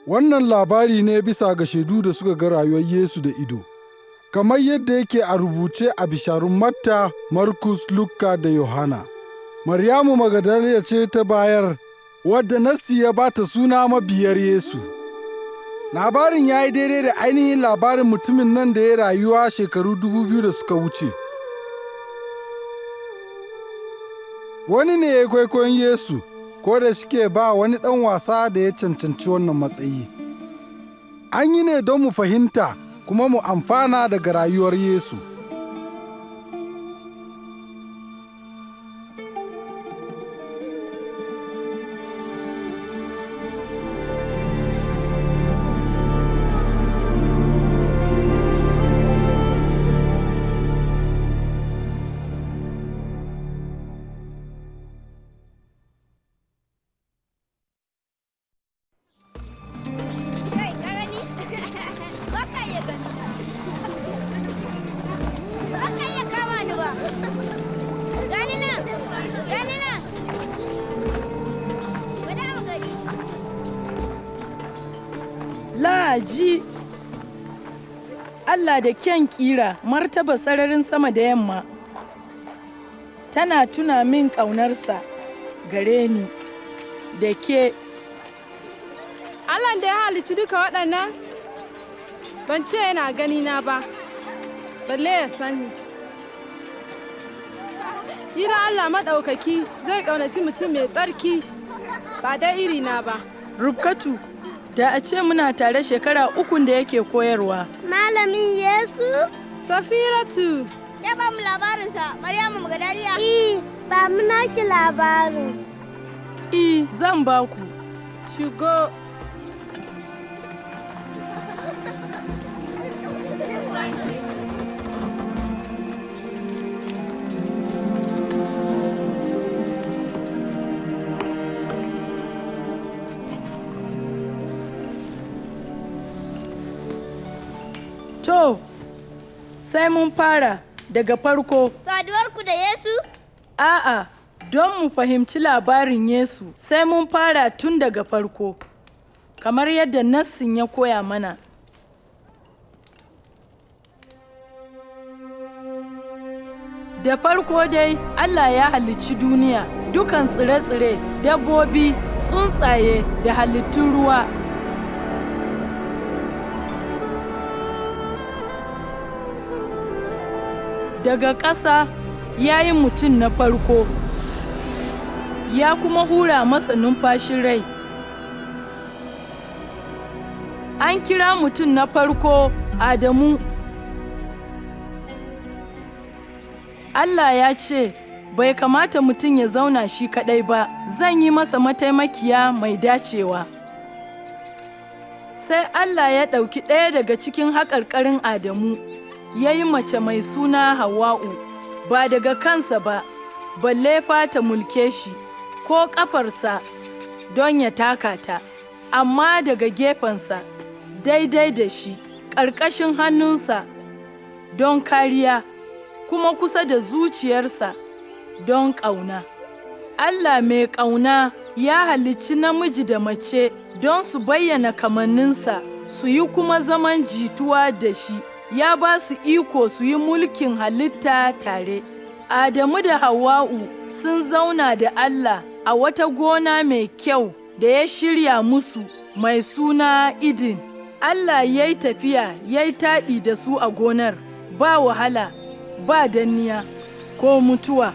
Wannan labari ne bisa ga shaidu da suka ga rayuwar Yesu da ido, kamar yadda yake a rubuce a bisharun Matta, Markus, Luka da Yohana. Maryamu Magadaliya ce ta bayar, wadda Nassi ya ba ta suna mabiyar Yesu. Labarin ya yi daidai da ainihin labarin mutumin nan da ya rayuwa shekaru 2000 da suka wuce. Wani ne ya kwaikwayon Yesu, ko da shike ba wani ɗan wasa da ya cancanci wannan matsayi. An yi ne don mu fahimta kuma mu amfana daga rayuwar Yesu. Kai, ka gani? Ba ka iya gani. Ba ka iya kama ni ba. Gani nan, gani nan. Gwada mu gani. Laji Allah da kyan ƙira martaba sararin sama da yamma tana tuna min ƙaunarsa gare ni da ke. Allahn da ya halicci duka waɗannan? Ban ce yana ganina ba, balle ya sani. Kila Allah maɗaukaki zai ƙaunaci mutum mai tsarki ba dai irina ba. Rubkatu, da a ce muna tare shekara ukun da yake koyarwa. Malamin Yesu? Safiratu, Ya ba mu labarinsa, Maryamu Magadaliya. Eh, ba mu naki labarin. I, zan ba ku. Shigo. To, sai mun fara daga farko. Saduwarku da Yesu? A'a, don mu fahimci labarin Yesu sai mun fara tun daga farko, kamar yadda Nassin ya koya mana. Da farko dai Allah ya halicci duniya, dukan tsire-tsire, dabbobi, tsuntsaye da halittun ruwa. Daga ƙasa ya yi mutum na farko, ya kuma hura masa numfashin rai. An kira mutum na farko Adamu. Allah ya ce, Bai kamata mutum ya zauna shi kaɗai ba, zan yi masa mataimakiya mai dacewa. Sai Allah ya ɗauki ɗaya daga cikin haƙarƙarin Adamu, ya yi mace mai suna Hawwa'u, ba daga kansa ba, balle fa ta mulke shi, ko ƙafarsa don ya taka ta, amma daga gefensa, daidai da shi, ƙarƙashin hannunsa don kariya, kuma kusa da zuciyarsa don ƙauna. Allah mai ƙauna ya halicci namiji da mace don su bayyana kamanninsa, su yi kuma zaman jituwa da shi, ya ba su iko su yi mulkin halitta tare. Adamu da Hawwa'u sun zauna da Allah a wata gona mai kyau da ya shirya musu mai suna Eden. Allah ya yi tafiya ya yi taɗi da su a gonar, ba wahala, ba danniya ko mutuwa.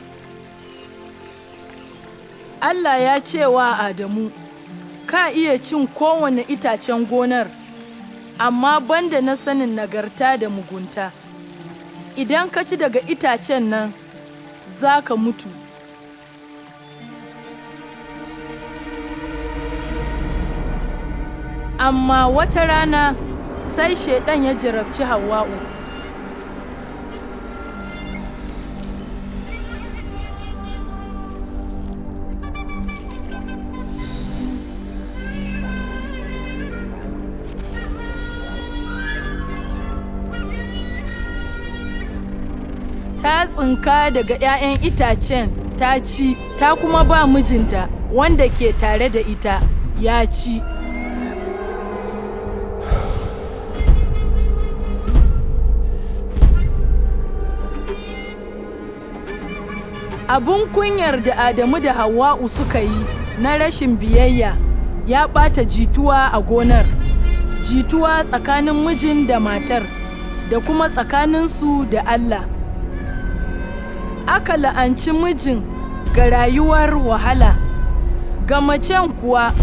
Allah ya ce wa Adamu, Ka iya cin kowane itacen gonar, amma banda na sanin nagarta da mugunta. Idan ka ci daga itacen nan, za ka mutu. Amma wata rana sai Shaiɗan ya jarabci Hawwa'u. Ta tsinka daga ‘ya'yan itacen ta ci, ta kuma ba mijinta wanda ke tare da ita, ya ci. Abun kunyar da Adamu da Hawwa'u suka yi na rashin biyayya ya ɓata jituwa a gonar, jituwa tsakanin mijin da matar, da kuma tsakaninsu da Allah. Aka la'anci mijin ga rayuwar wahala, ga macen kuwa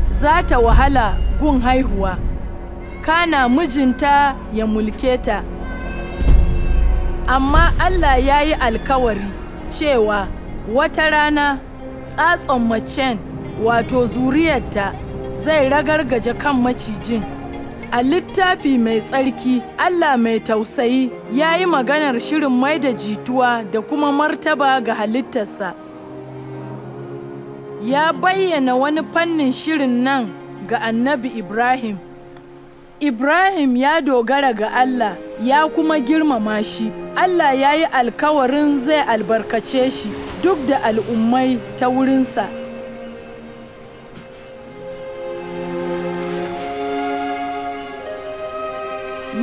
za ta wahala gun haihuwa, kana mijinta ya mulke ta. Amma Allah ya yi alkawari cewa wata rana tsatson macen, wato zuriyarta, zai ragargaje kan macijin. A littafi mai tsarki, Allah mai tausayi ya yi maganar shirin mai da jituwa da kuma martaba ga halittarsa. Ya bayyana wani fannin shirin nan ga annabi Ibrahim. Ibrahim ya dogara ga Allah ya kuma girmama shi. Allah ya yi alkawarin zai albarkace shi duk da al'ummai ta wurinsa.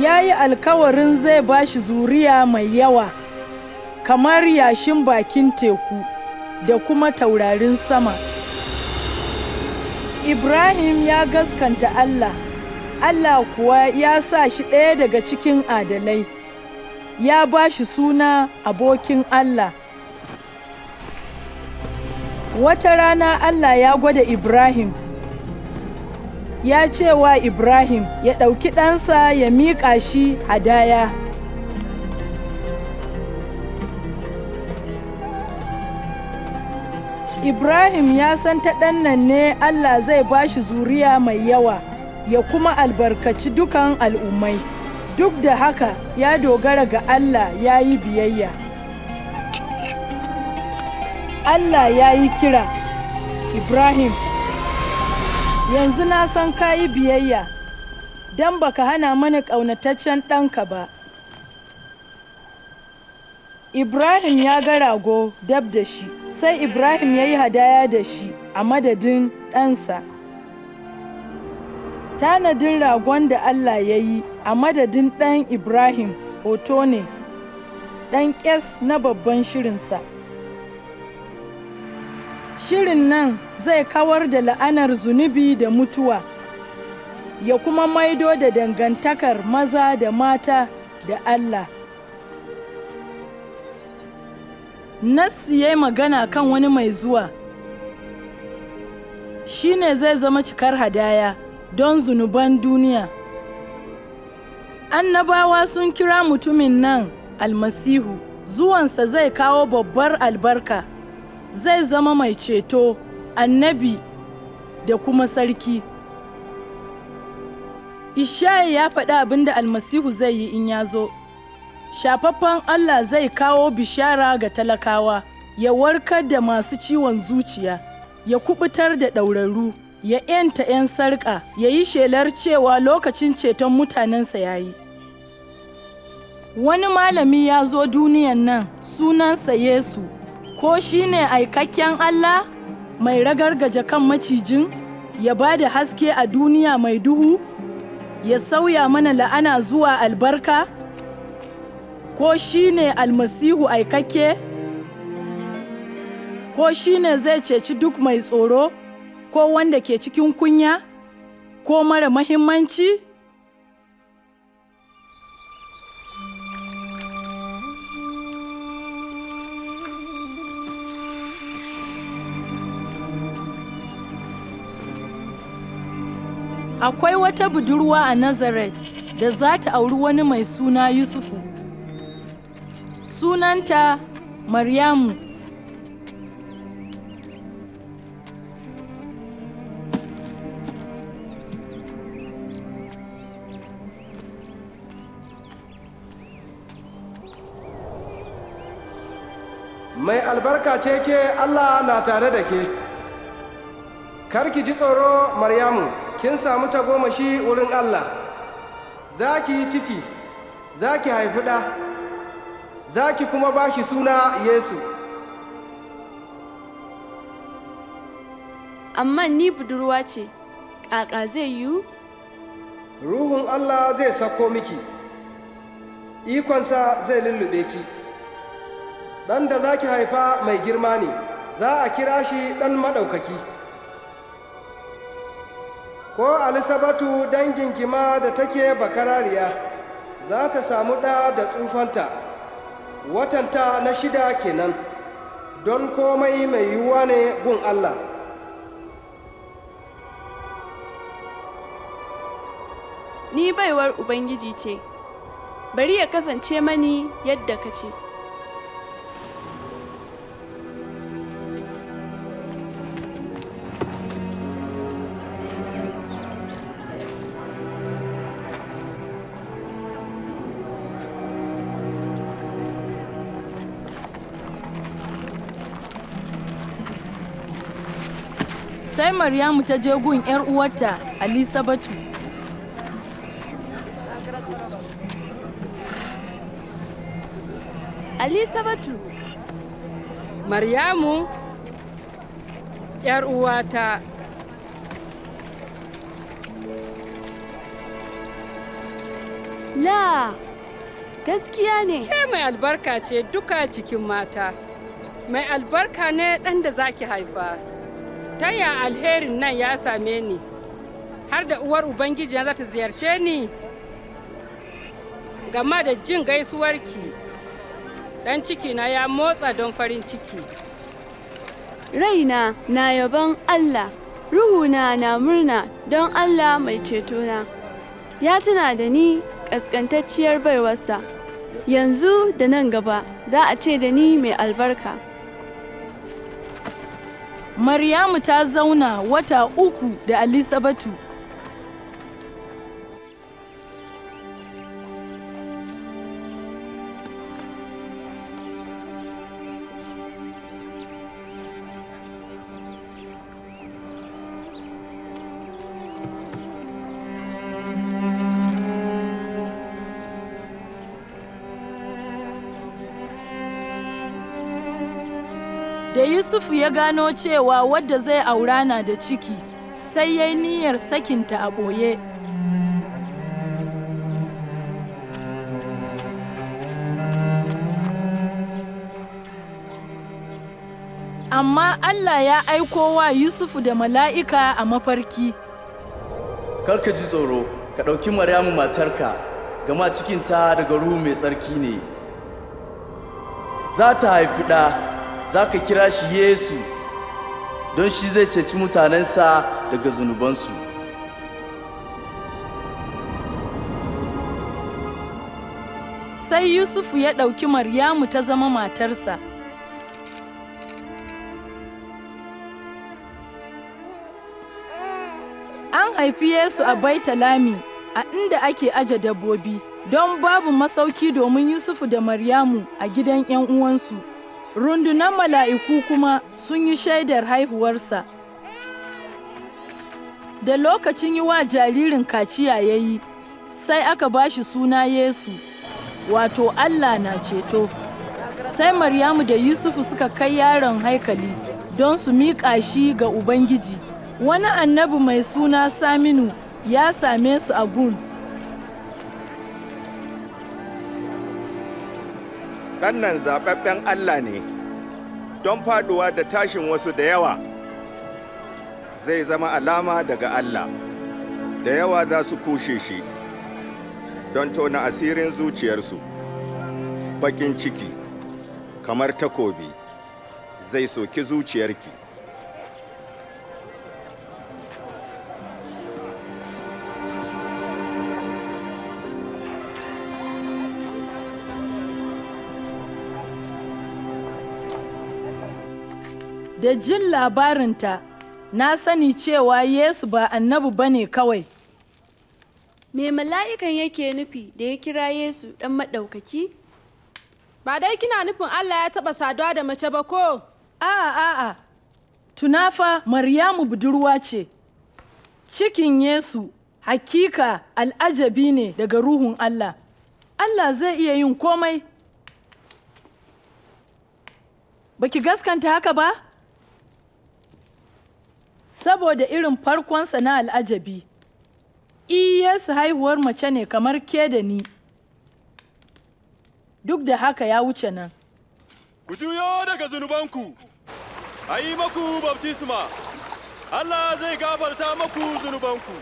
Ya yi alkawarin zai ba shi zuriya mai yawa, kamar yashin bakin teku da kuma taurarin sama. Ibrahim ya gaskanta Allah, Allah kuwa ya sa shi ɗaya daga cikin adalai, ya ba shi suna abokin Allah. Wata rana Allah ya gwada Ibrahim, ya ce wa Ibrahim ya ɗauki ɗansa ya miƙa shi hadaya. Ibrahim ya san ta ɗan nan ne Allah zai ba shi zuriya mai yawa, ya kuma albarkaci dukan al'ummai. Duk da haka ya dogara ga Allah ya yi biyayya. Allah ya yi kira, "Ibrahim, yanzu na san ka yi biyayya, don baka hana mani ƙaunataccen ɗanka ba." Ibrahim ya ga rago dab da shi, sai Ibrahim ya yi hadaya da shi a madadin ɗansa. Tanadin ragon da Allah ya yi a madadin ɗan Ibrahim hoto ne, ɗan ƙyas na babban shirinsa. Shirin nan zai kawar da la'anar zunubi da mutuwa, ya kuma maido da dangantakar maza da mata da Allah. Nassi ya yi magana kan wani mai zuwa, shi ne zai zama cikar hadaya don zunuban duniya. Annabawa sun kira mutumin nan Almasihu, zuwansa zai kawo babbar albarka, zai zama mai ceto, annabi da kuma sarki. Ishaya ya faɗi abin da Almasihu zai yi in ya zo. Shafaffen Allah zai kawo bishara ga talakawa, ya warkar da masu ciwon zuciya, ya kubutar da ɗaurarru, ya ‘yanta ‘yan sarƙa, ya yi shelar cewa lokacin ceton mutanensa ya yi. Wani malami ya zo duniyan nan, sunansa Yesu, ko shi ne aikakken Allah mai ragargaje kan macijin, ya ba da haske a duniya mai duhu, ya sauya mana la'ana zuwa albarka? Ko shi ne Almasihu aikakke? Ko shi ne zai ceci duk mai tsoro, ko wanda ke cikin kunya, ko mara mahimmanci? Akwai wata budurwa a Nazaret da za ta auri wani mai suna Yusufu. Sunanta Maryamu. Mai albarka ce ke, Allah na tare da ke. Kar ki ji tsoro, Maryamu, kin samu tagomashi wurin Allah. Za ki yi ciki, za ki haifi ɗa, za ki kuma ba shi suna Yesu. Amma ni budurwa ce, ƙaƙa zai yiwu? Ruhun Allah zai sako miki, ikonsa zai lullube ki. Ɗan da za ki haifa mai girma ne, za a kira shi Ɗan Maɗaukaki. Ko Alisabatu danginki ma da take bakarariya, za ta samu ɗa da tsufanta, watanta na shida kenan, don komai mai yiwuwa ne gun Allah. Ni baiwar Ubangiji ce, bari ya kasance mani yadda ka ce. Sai Maryamu ta je gun ‘yar uwarta Alisabatu. Alisabatu, Maryamu, ‘yar uwata, la, gaskiya ne. Ke mai albarka ce duka cikin mata, mai albarka ne ɗan da za ki haifa. Ta ya alherin nan ya same ni, har da uwar Ubangiji za ta ziyarce ni? Gama da jin gaisuwarki, ɗan cikina ya motsa don farin ciki. Raina na yabon Allah, ruhuna na murna don Allah mai cetona. Ya tuna da ni ƙasƙantacciyar baiwarsa. Yanzu da nan gaba za a ce da ni mai albarka. Maryamu ta zauna wata 3 da Alisabatu. Da Yusufu ya gano cewa wadda zai aura na da ciki, sai ya yi niyyar sakinta a ɓoye. Amma Allah ya aiko wa Yusufu da mala'ika a mafarki. Kar ka ji tsoro, ka ɗauki Maryamu matarka, gama cikinta daga Ruhu Mai Tsarki ne. Za ta haifi ɗa, za ka kira shi Yesu, don shi zai ceci mutanensa daga zunubansu. Sai Yusufu ya ɗauki Maryamu ta zama matarsa. An haifi Yesu a Baitalami, a inda ake aje dabbobi, don babu masauki domin Yusufu da Maryamu a gidan ‘yan uwansu. Rundunar mala'iku kuma sun yi shaidar haihuwarsa. Da lokacin yi wa jaririn kaciya ya yi, sai aka ba shi suna Yesu, wato Allah na ceto. Sai Maryamu da Yusufu suka kai yaron haikali don su miƙa shi ga Ubangiji. Wani annabi mai suna Saminu ya same su a gun. Ɗan nan zaɓaɓɓen Allah ne, don faɗuwa da tashin wasu da yawa, zai zama alama daga Allah, da yawa za su kushe shi, don tona asirin zuciyarsu. Baƙin ciki, kamar takobi, zai soki zuciyarki. Da jin labarinta, na sani cewa Yesu ba annabi ba ne kawai. Me mala'ikan yake nufi da ya kira Yesu Ɗan Maɗaukaki? Ba dai kina nufin Allah ya taɓa saduwa da mace ba ko? A'a, a'a, tuna fa Maryamu budurwa ce. Cikin Yesu hakika al'ajabi ne daga Ruhun Allah. Allah zai iya yin komai. Baki gaskanta haka ba? Saboda irin farkonsa na al'ajabi, Yesu haihuwar mace ne kamar ke da ni. Duk da haka ya wuce nan. Ku juyo daga zunubanku, a yi maku baftisma, Allah zai gafarta maku zunubanku.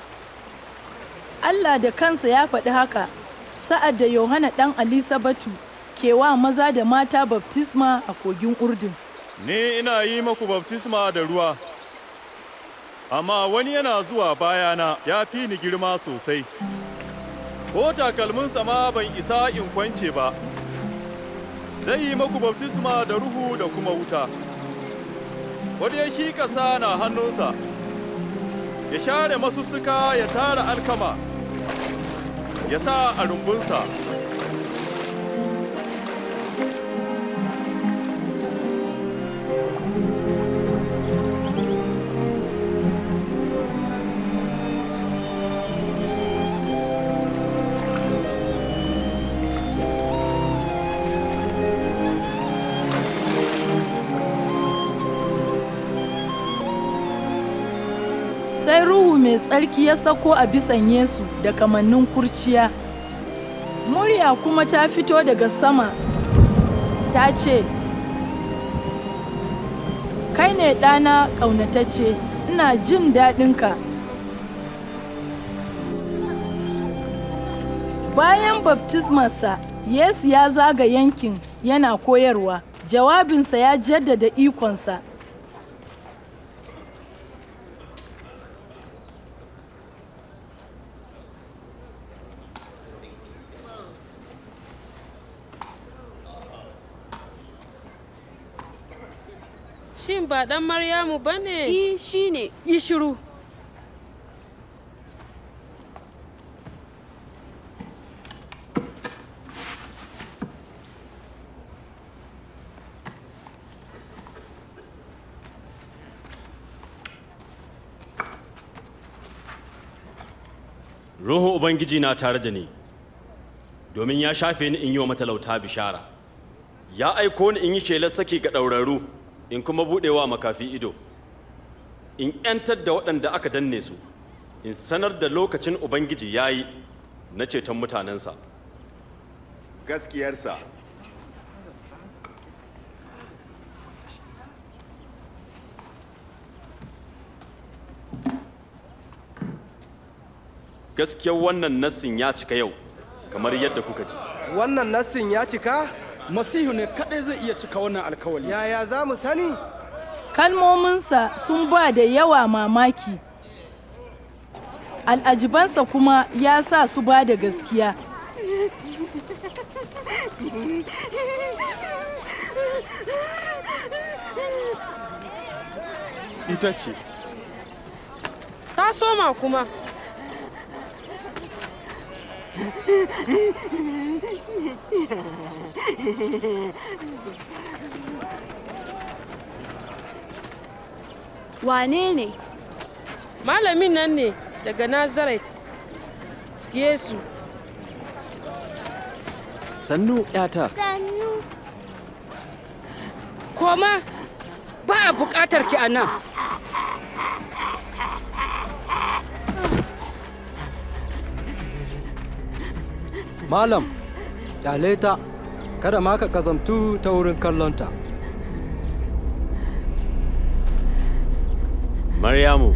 Allah da kansa ya faɗi haka sa'ad da Yohana ɗan Alisabatu ke wa maza da mata baftisma a kogin Urdun. Ni ina yi maku baftisma da ruwa, amma wani yana zuwa bayana ya fi ni girma sosai. Ko takalminsa ma ban isa in kwance ba, zai yi maku baftisma da ruhu da kuma wuta. Wadda shi ƙasa na hannunsa, ya share masussuka ya tara alkama, ya sa a rumbunsa. Sai Ruhu Mai Tsarki ya sako a bisan Yesu da kamannin kurciya. Murya kuma ta fito daga sama, ta ce, Kai ne ɗana ƙaunatacce, ina jin daɗinka. Bayan baftismarsa, Yesu ya zaga yankin yana koyarwa, jawabinsa ya jaddada ikonsa. Shin ba ɗan Maryamu ba ne? I, shi ne. Yi shiru. Ruhun Ubangiji na tare da ni, domin ya shafe ni in yi wa matalauta bishara. Ya aiko ni in yi shelar saki ga ɗaurarru, in kuma buɗewa makafi ido, in ‘yantar da waɗanda aka danne su, in sanar da lokacin Ubangiji ya yi na ceton mutanensa. Gaskiyarsa. Gaskiyar wannan nassin ya cika yau, kamar yadda kuka ji. Wannan nassin ya cika? Masihu ne kaɗai zai iya cika wannan alkawali. Yaya za mu sani? Kalmominsa sun ba da yawa mamaki, al'ajibansa kuma ya sa su ba da gaskiya. Ita ce. Ta soma kuma. Wane ne? Malamin nan ne daga Nazaret, Yesu. Sannu, ‘yata. Sannu. Koma, ba a buƙatar ki a nan. Malam, ƙyale ta, kada ma ka kazamtu ta wurin kallonta. Maryamu.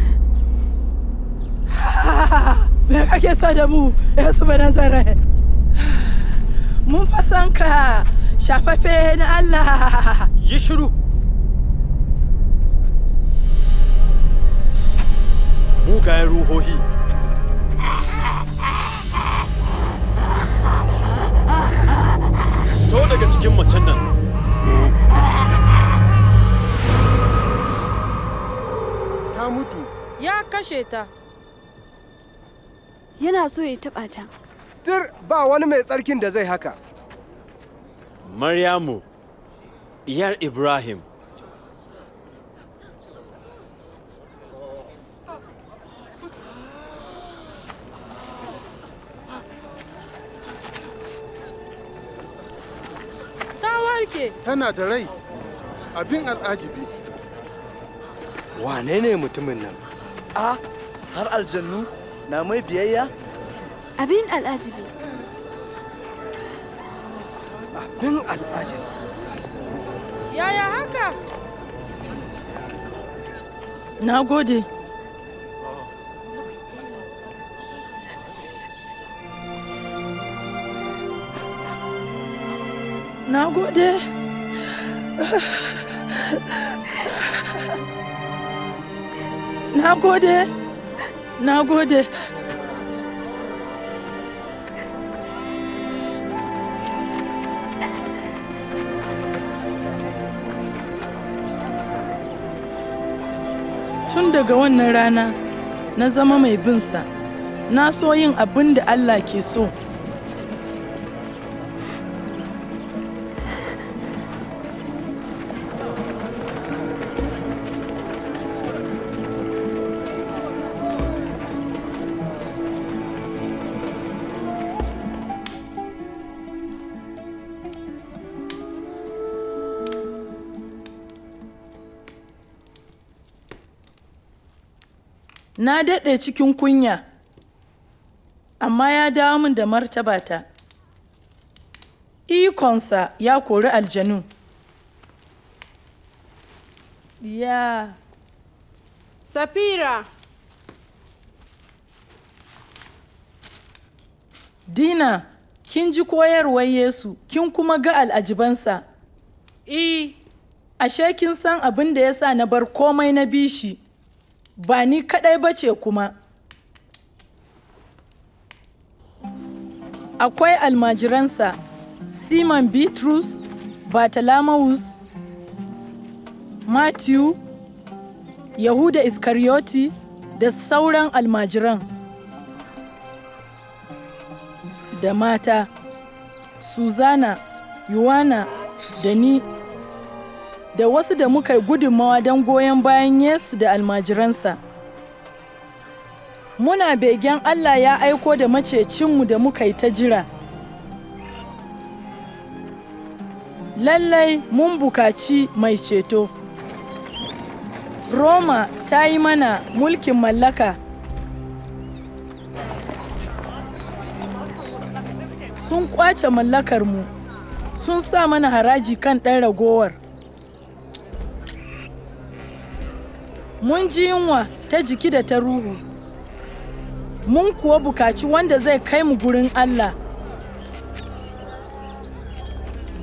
Me kake so da mu, Yesu Nazaret? Mun fasan ka shafaffe na Allah. Yi shiru! Mugayen ruhohi. Fito daga cikin macen nan. Ta mutu. Ya kashe ta. Yana so ya taɓa ta. Dir ba wani mai tsarkin da zai haka. Maryamu, diyar Ibrahim. Ta warke. Tana da rai, abin al'ajibi. Wane ne mutumin nan? A, har aljannu na mai biyayya? Abin al'ajibi. Abin al'ajibi. Yaya haka? Na gode. Na gode. Na gode. Na gode. Tun daga wannan rana na zama mai binsa, na so yin abin da Allah ke so. Na daɗe cikin kunya, amma ya dawo min da martabata. Ikonsa ya kori aljanu. Ya. Safira. Dina, kin ji koyarwar Yesu, kin kuma ga al'ajibansa. I. Ashe kin san abin da ya sa na bar komai na bishi. Ba ni kaɗai ba ce kuma. Akwai almajiransa, Siman Bitrus, Bartolomewus, Matthew, Yahuda Iskariyoti da sauran almajiran. Da mata, Suzana, Yohana da ni, da wasu da muka yi gudunmawa don goyon bayan Yesu da almajiransa. Muna begen Allah ya aiko da macecinmu da muka yi ta jira. Lallai mun bukaci mai ceto. Roma ta yi mana mulkin mallaka. Sun kwace mallakarmu, sun sa mana haraji kan ɗan ragowar. Mun ji yunwa ta jiki da ta ruhu, mun kuwa bukaci wanda zai kai mu gurin Allah.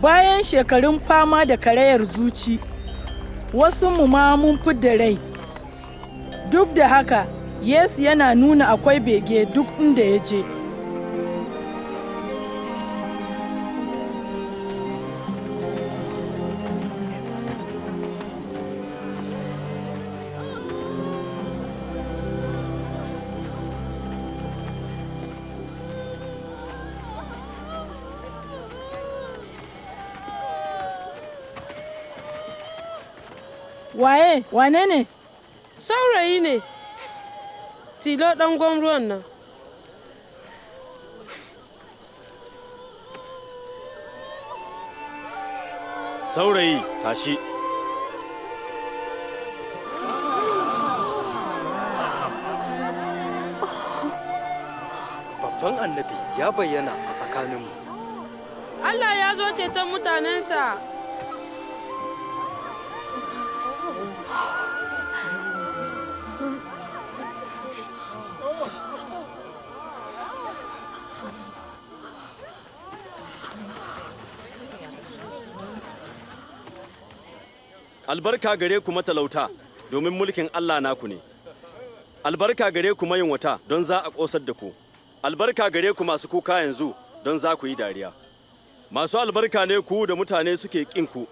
Bayan shekarun fama da karayar zuci, wasu mu ma mun fidda rai. Duk da haka, Yesu yana nuna akwai bege duk inda ya je. Waye, wane ne? Saurayi ne, tilo ɗan gwamruwan nan. Saurayi, tashi. Babban annabi ya bayyana a tsakaninmu. Allah ya zo ceton mutanensa. Albarka gare ku matalauta, domin mulkin Allah naku ne. Albarka gare ku mayunwata, don za a ƙosar da ku. Albarka gare ku masu kuka yanzu, don za ku yi dariya. Masu albarka ne ku da mutane suke ƙin ku,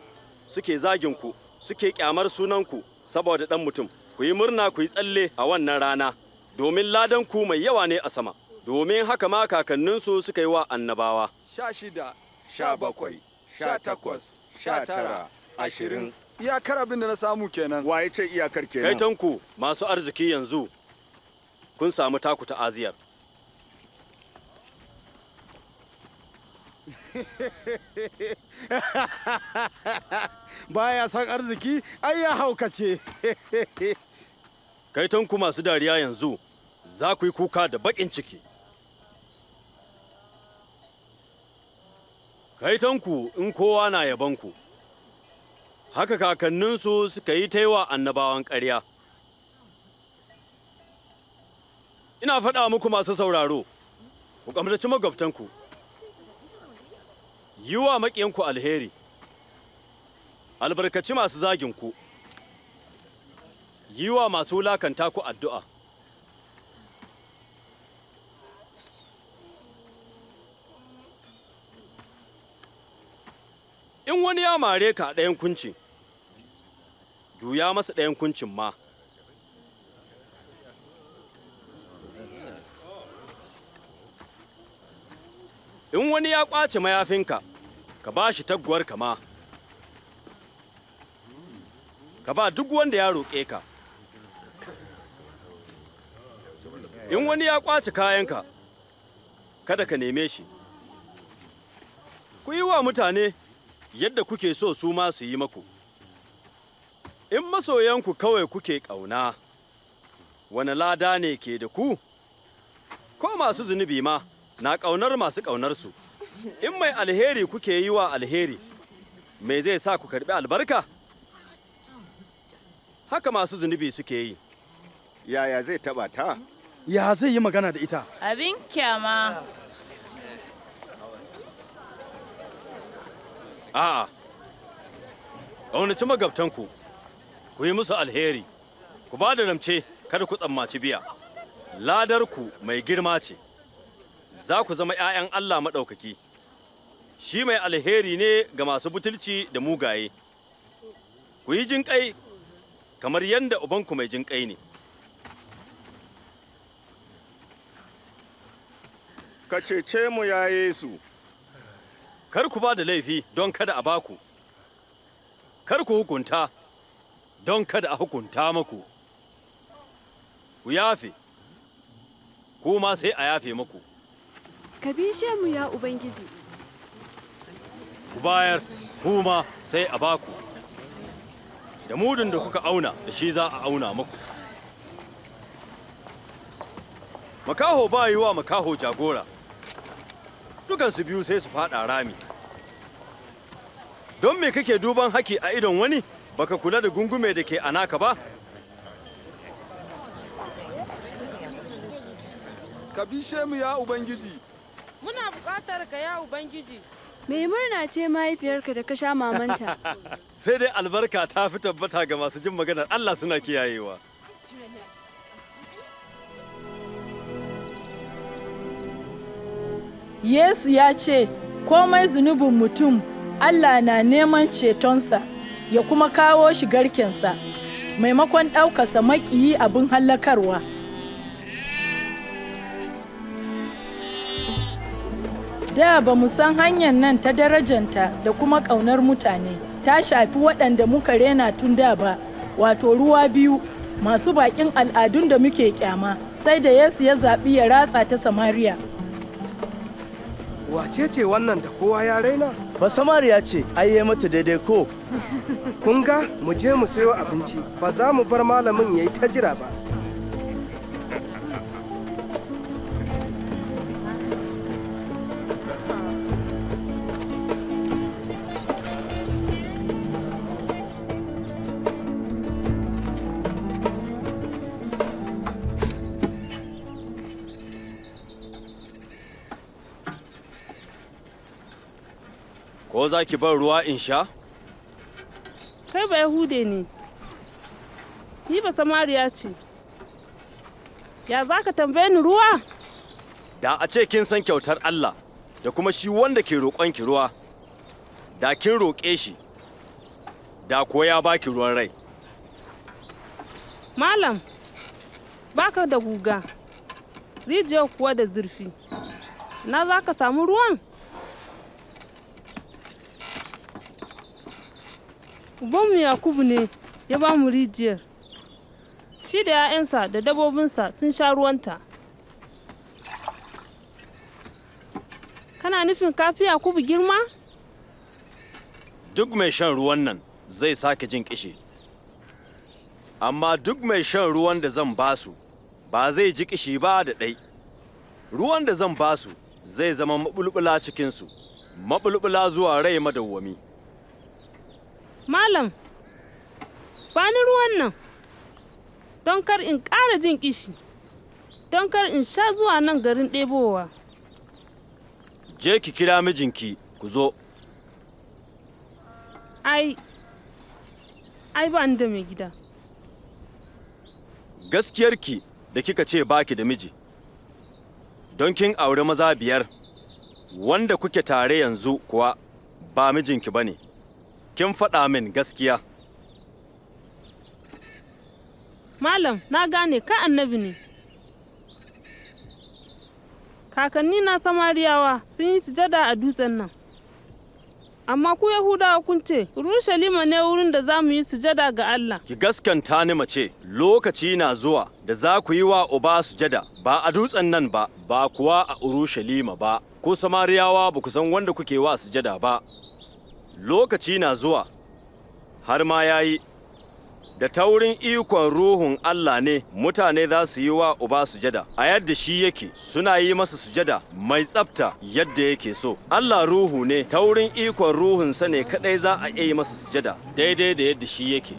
suke zagin ku, suke ƙyamar sunanku saboda ɗan mutum. Ku yi murna ku yi tsalle a wannan rana, domin ladan ku mai yawa ne a sama. Domin haka ma kakanninsu suka yi wa annabawa. 16, 17, 18, 19, 20. Iyakar abin da na samu kenan. Waye ce iyakar kenan? Kaitonku masu arziki yanzu, kun samu taku ta'aziyar. Baya son arziki, ai ya haukace. Kaitonku masu dariya yanzu, za ku yi kuka da baƙin ciki. Kaitonku in kowa na yabanku. Haka kakanninsu suka yi ta yi wa annabawan ƙarya. Ina faɗa muku masu sauraro, ku ƙamnaci magabtanku, yi wa maƙiyanku alheri, albarkaci masu zaginku, yi wa masu wulakanta ku addu'a. In wani ya mare ka a ɗayan kunci, juya masa ɗayan kuncin ma. In wani ya ƙwace mayafinka, ka ba shi taguwarka ma. Ka ba duk wanda ya roƙe ka. In wani ya ƙwace kayanka, kada ka neme shi. Ku yi wa mutane yadda kuke so su ma su yi maku. In masoyanku kawai kuke ƙauna, wane lada ne ke da ku? Ko masu zunubi ma na ƙaunar masu ƙaunarsu. In mai alheri kuke yi wa alheri, me zai sa ku karɓi albarka? Haka masu zunubi suke yi. Yaya zai taɓa ta? Ya zai yi magana da ita? Abin kyama. A'a, ƙaunaci magabtanku, ku yi musu alheri, ku ba da ramce kada ku tsammaci biya. Ladarku mai girma ce, za ku zama ‘ya'yan Allah maɗaukaki. Shi mai alheri ne ga masu butulci da mugaye. Ku yi jinƙai kamar yadda ubanku mai jinƙai ne. Ka cece mu ya Yesu. Kar ku ba da laifi don kada a baku, kar ku hukunta don kada a hukunta muku. Ku yafe, ku ma sai a yafe muku. Ka bishe mu ya Ubangiji. Ku bayar, ku ma sai a baku. Da mudun da kuka auna, da shi za a auna muku. Makaho ba yi wa makaho jagora, dukansu biyu sai su faɗa rami. Don me kake duban haki a idon wani, baka kula da gungume da ke a naka ba? Ka bishe mu ya Ubangiji. Muna buƙatar ka ya Ubangiji. Mai murna ce mahaifiyarka da ka sha mamanta. Sai dai albarka ta fi tabbata ga masu jin maganar Allah suna kiyayewa. Yesu ya ce, Komai zunubin mutum, Allah na neman cetonsa, ya kuma kawo shi garkensa, maimakon ɗaukarsa maƙiyi abin hallakarwa. Da ba mu san hanyar nan ta darajanta da kuma ƙaunar mutane, ta shafi waɗanda muka rena tun da ba, wato ruwa biyu, masu baƙin al'adun da muke ƙyama, sai da Yesu ya zaɓi ya ratsa ta Samariya. Wace ce wannan da kowa ya raina? Ba Samariya ce, ai yi mata daidai ko? Kun ga mu je mu sayo abinci, ba za mu bar malamin ya yi ta jira ba. Ko za ki bar ruwa in sha? Kai ba Yahude ne, ni ba Samariya ce. Ya za ka tambaye ni ruwa? Da a ce kin san kyautar Allah da kuma shi wanda ke roƙon ki ruwa, da kin roƙe shi, da ko ya baki ruwan rai. Malam, baka da guga, rijiyar kuwa da zurfi. Na za ka samu ruwan? Ubanmu Yakubu ne ya ba mu rijiyar. Shi da ‘ya'yansa da dabbobinsa sun sha ruwanta. Kana nufin kafi Yakubu girma? Duk mai shan ruwan nan zai sake jin ƙishi. Amma duk mai shan ruwan da zan basu ba zai ji ƙishi ba da ɗai. Ruwan da zan basu zai zama maɓulɓula cikinsu, maɓulɓula zuwa rai madawwami. Malam, Ba ni ruwan nan, don kar in ƙara jin ƙishi, don kar in sha zuwa nan garin ɗebowa. Je ki kira mijinki ku zo. Ai, ai ba ni da mai gida. Gaskiyarki da kika ce baki da miji, don kin auri maza 5, wanda kuke tare yanzu kuwa ba mijinki ba ne, kin faɗa min gaskiya. Malam, na gane ka annabi ne. Kakanni na Samariyawa sun yi sujada a dutsen nan. Amma ku Yahudawa kun ce, Urushalima ne wurin da za mu yi sujada ga Allah. Ki gaskanta ni mace, lokaci na zuwa da za ku yi wa Uba sujada, ba a dutsen nan ba, ba kuwa a Urushalima ba. Ku Samariyawa ba ku san wanda kuke wa sujada ba. Lokaci na zuwa, har ma ya yi, da taurin ikon Ruhun Allah ne mutane za su yi wa Uba sujada, a yadda shi yake suna yi masa sujada mai tsafta yadda yake so. Allah Ruhu ne, taurin ikon Ruhunsa ne kaɗai za a iya yi masa sujada daidai da yadda shi yake.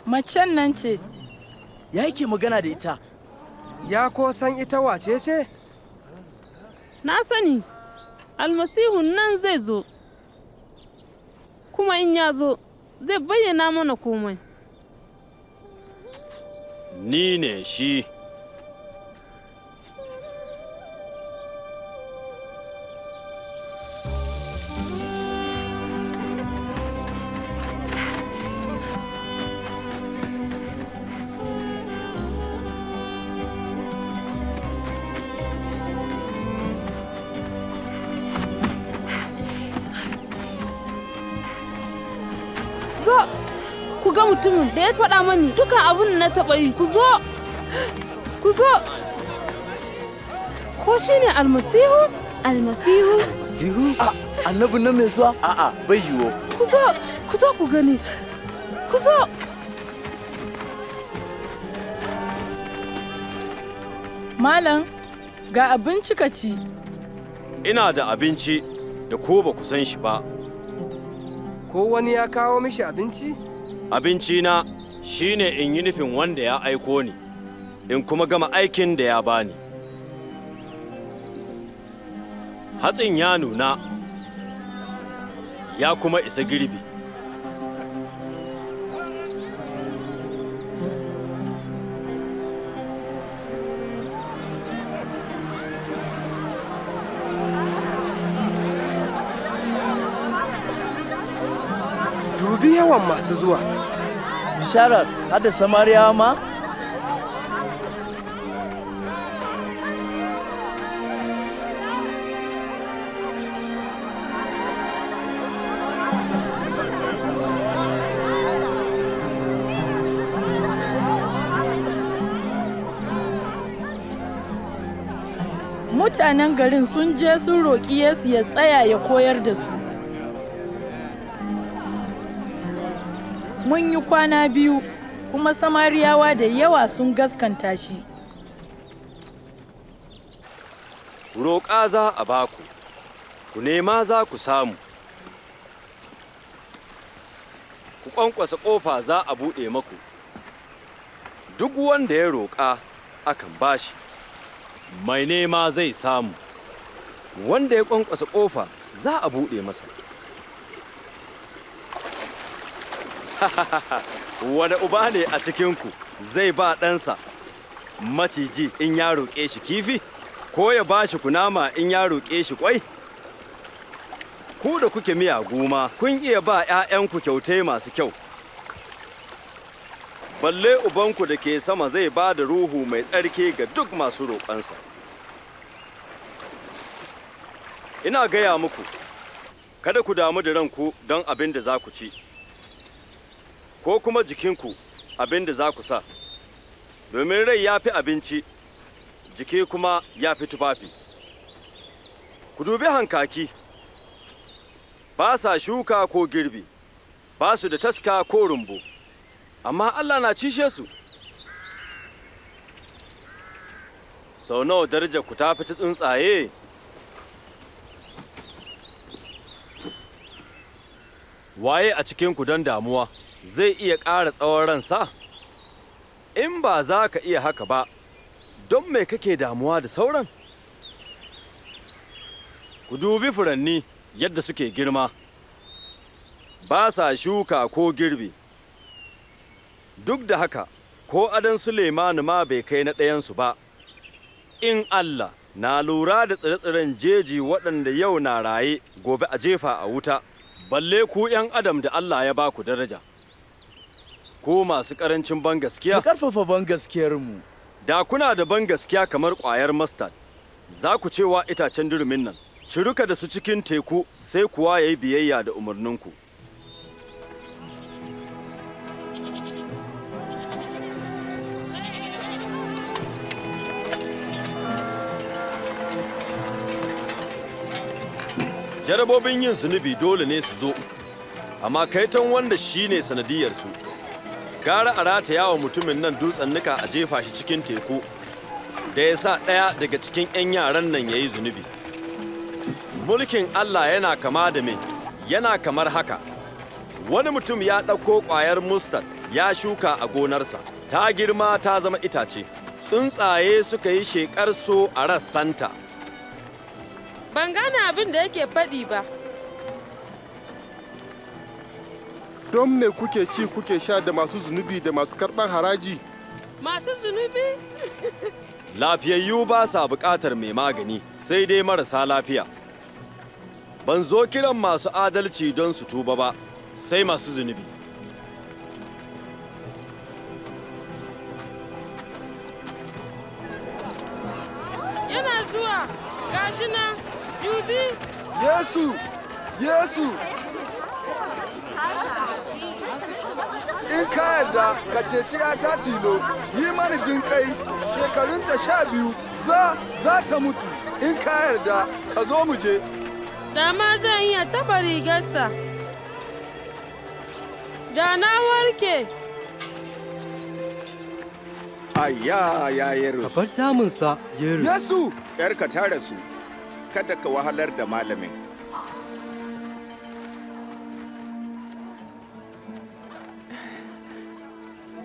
Macen nan ce. Ya yake magana da ita? Ya ko san ita wace ce? Na sani, Almasihu nan zai zo, kuma in ya zo, zai bayyana mana komai. Ni ne shi. Zo, ku ga mutumin da ya faɗa mani dukan abin da na taɓa yi, ku zo, ku zo. Ko shi ne Almasihu? Almasihu? Almasihu? A, annabin nan mai zuwa? A'a, bai yiwu. Ku zo, ku zo ku gani, ku zo. Malam, ga abinci ka ci. Ina da abinci da ko ba ku san shi ba. Ko wani ya kawo mishi abinci? Abinci na shine in yi nufin wanda ya aiko ni, in kuma gama aikin da ya bani. Hatsin ya nuna, ya kuma isa girbi. Dubi yawan masu zuwa. Bisharar har da Samariyawa ma? Mutanen garin sun je sun roƙi Yesu ya tsaya ya koyar da su. Mun yi kwana 2, kuma Samariyawa da yawa sun gaskanta shi. Roƙa za a ba ku, ku nema za ku samu, ku ƙwanƙwasa ƙofa za a buɗe maku. Duk wanda ya roƙa akan ba shi, mai nema zai samu, wanda ya ƙwanƙwasa ƙofa za a buɗe masa. Wane uba ne a cikinku zai ba ɗansa maciji in ya roƙe shi kifi, ko ya ba shi kunama in ya roƙe shi ƙwai? Ku da kuke miyagu ma kun iya ba ‘ya'yanku kyautai masu kyau. Balle ubanku da ke sama zai ba da Ruhu mai tsarki ga duk masu roƙonsa. Ina gaya muku, kada ku damu da ranku don abin da za ku ci, ko kuma jikinku abin da za ku sa, domin rai ya fi abinci, jiki kuma ya fi tufafi. Ku dubi hankaki, ba sa shuka ko girbi, ba su da taska ko rumbu, amma Allah na cishe su. Sau nawa darajar ku ta fi ta tsuntsaye? Waye a cikinku don damuwa zai iya ƙara tsawon ransa? In ba za ka iya haka ba, don me kake damuwa da sauran? Ku dubi furanni yadda suke girma, ba sa shuka ko girbi. Duk da haka, ko adon Suleimanu ma bai kai na ɗayansu ba. In Allah na lura da tsire-tsiren jeji waɗanda yau na raye gobe a jefa a wuta, balle ku ‘yan adam da Allah ya ba ku daraja. Ku masu ƙarancin bangaskiya. Mu ƙarfafa bangaskiyarmu. Da kuna da bangaskiya kamar ƙwayar mustard, za ku cewa itacen durumin nan, ciruka da su cikin teku sai kuwa ya yi biyayya da umarninku. Jarabobin yin zunubi dole ne su zo, amma kaiton wanda shi ne sanadiyarsu. Gara a rataya wa mutumin nan dutsen nika a jefa shi cikin teku, da ya sa ɗaya daga cikin 'yan yaran nan ya yi zunubi. Mulkin Allah yana kama da me, yana kamar haka. Wani mutum ya ɗauko ƙwayar mustard ya shuka a gonarsa, ta girma ta zama itace. Tsuntsaye suka yi sheƙar su a rassanta. Ban gane abin da yake faɗi ba. Don me kuke ci kuke sha da masu zunubi da masu karɓar haraji? Masu zunubi? Lafiyayyu ba sa buƙatar mai magani, sai dai marasa lafiya. Ban zo kiran masu adalci don su tuba ba, sai masu zunubi. Yana zuwa, gashi nan, dubi. Yesu! Yesu! In ka yarda ka ceci ‘yata tilo, yi mani jin kai, shekarunta 12 za ta mutu, in ka yarda ka zo mu je. Da ma zan iya taɓa rigarsa. Da na warke. Ayya, Yairus. Ka bar damunsa, Yairus. Yesu! ‘Yarka ta rasu, kada ka wahalar da malamin.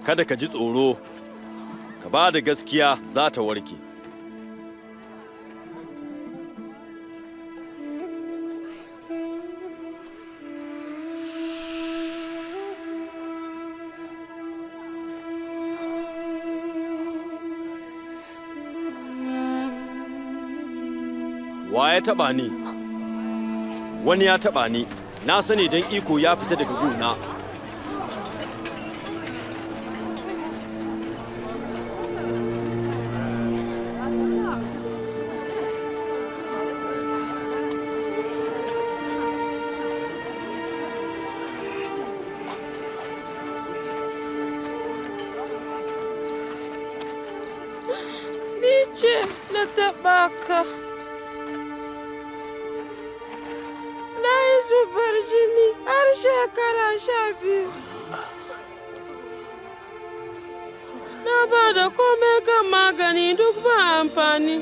Kada ka ji tsoro, ka ba da gaskiya za ta warke. Wa ya taɓa ni? Wani ya taɓa ni, na sani don iko ya fita daga gona. Ni ce na taɓa ka. Na yi zubar jini har shekara 12. Na ba da komai kan magani duk ba amfani.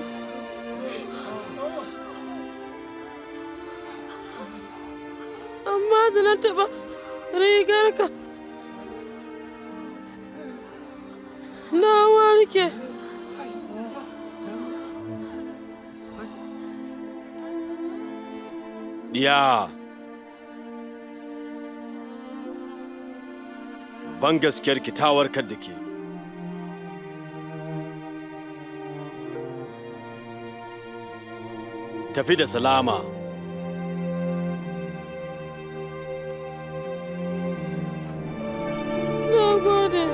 Amma da na taɓa rigarka, na warke. Diya, ban gaskiyarki ta warkar da ke. Tafi da salama. Na gode.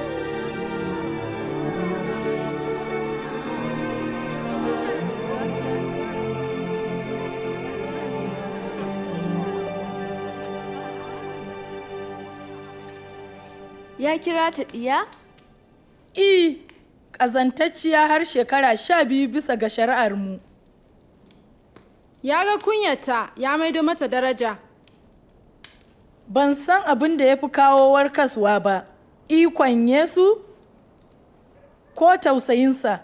Ya kira ta ɗiya? I, ƙazantacciya har shekara 12 bisa ga shari'armu. Ya ga kunyata ya maido mata daraja. Ban san abin da ya fi kawo warkaswa ba, ikon Yesu ko tausayinsa.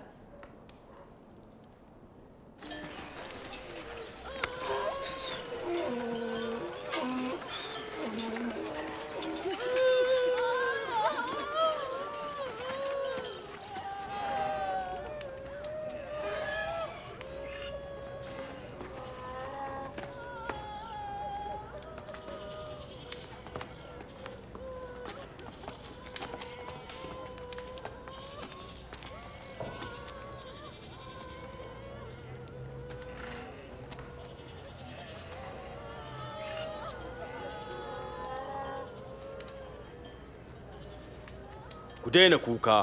Ku daina kuka,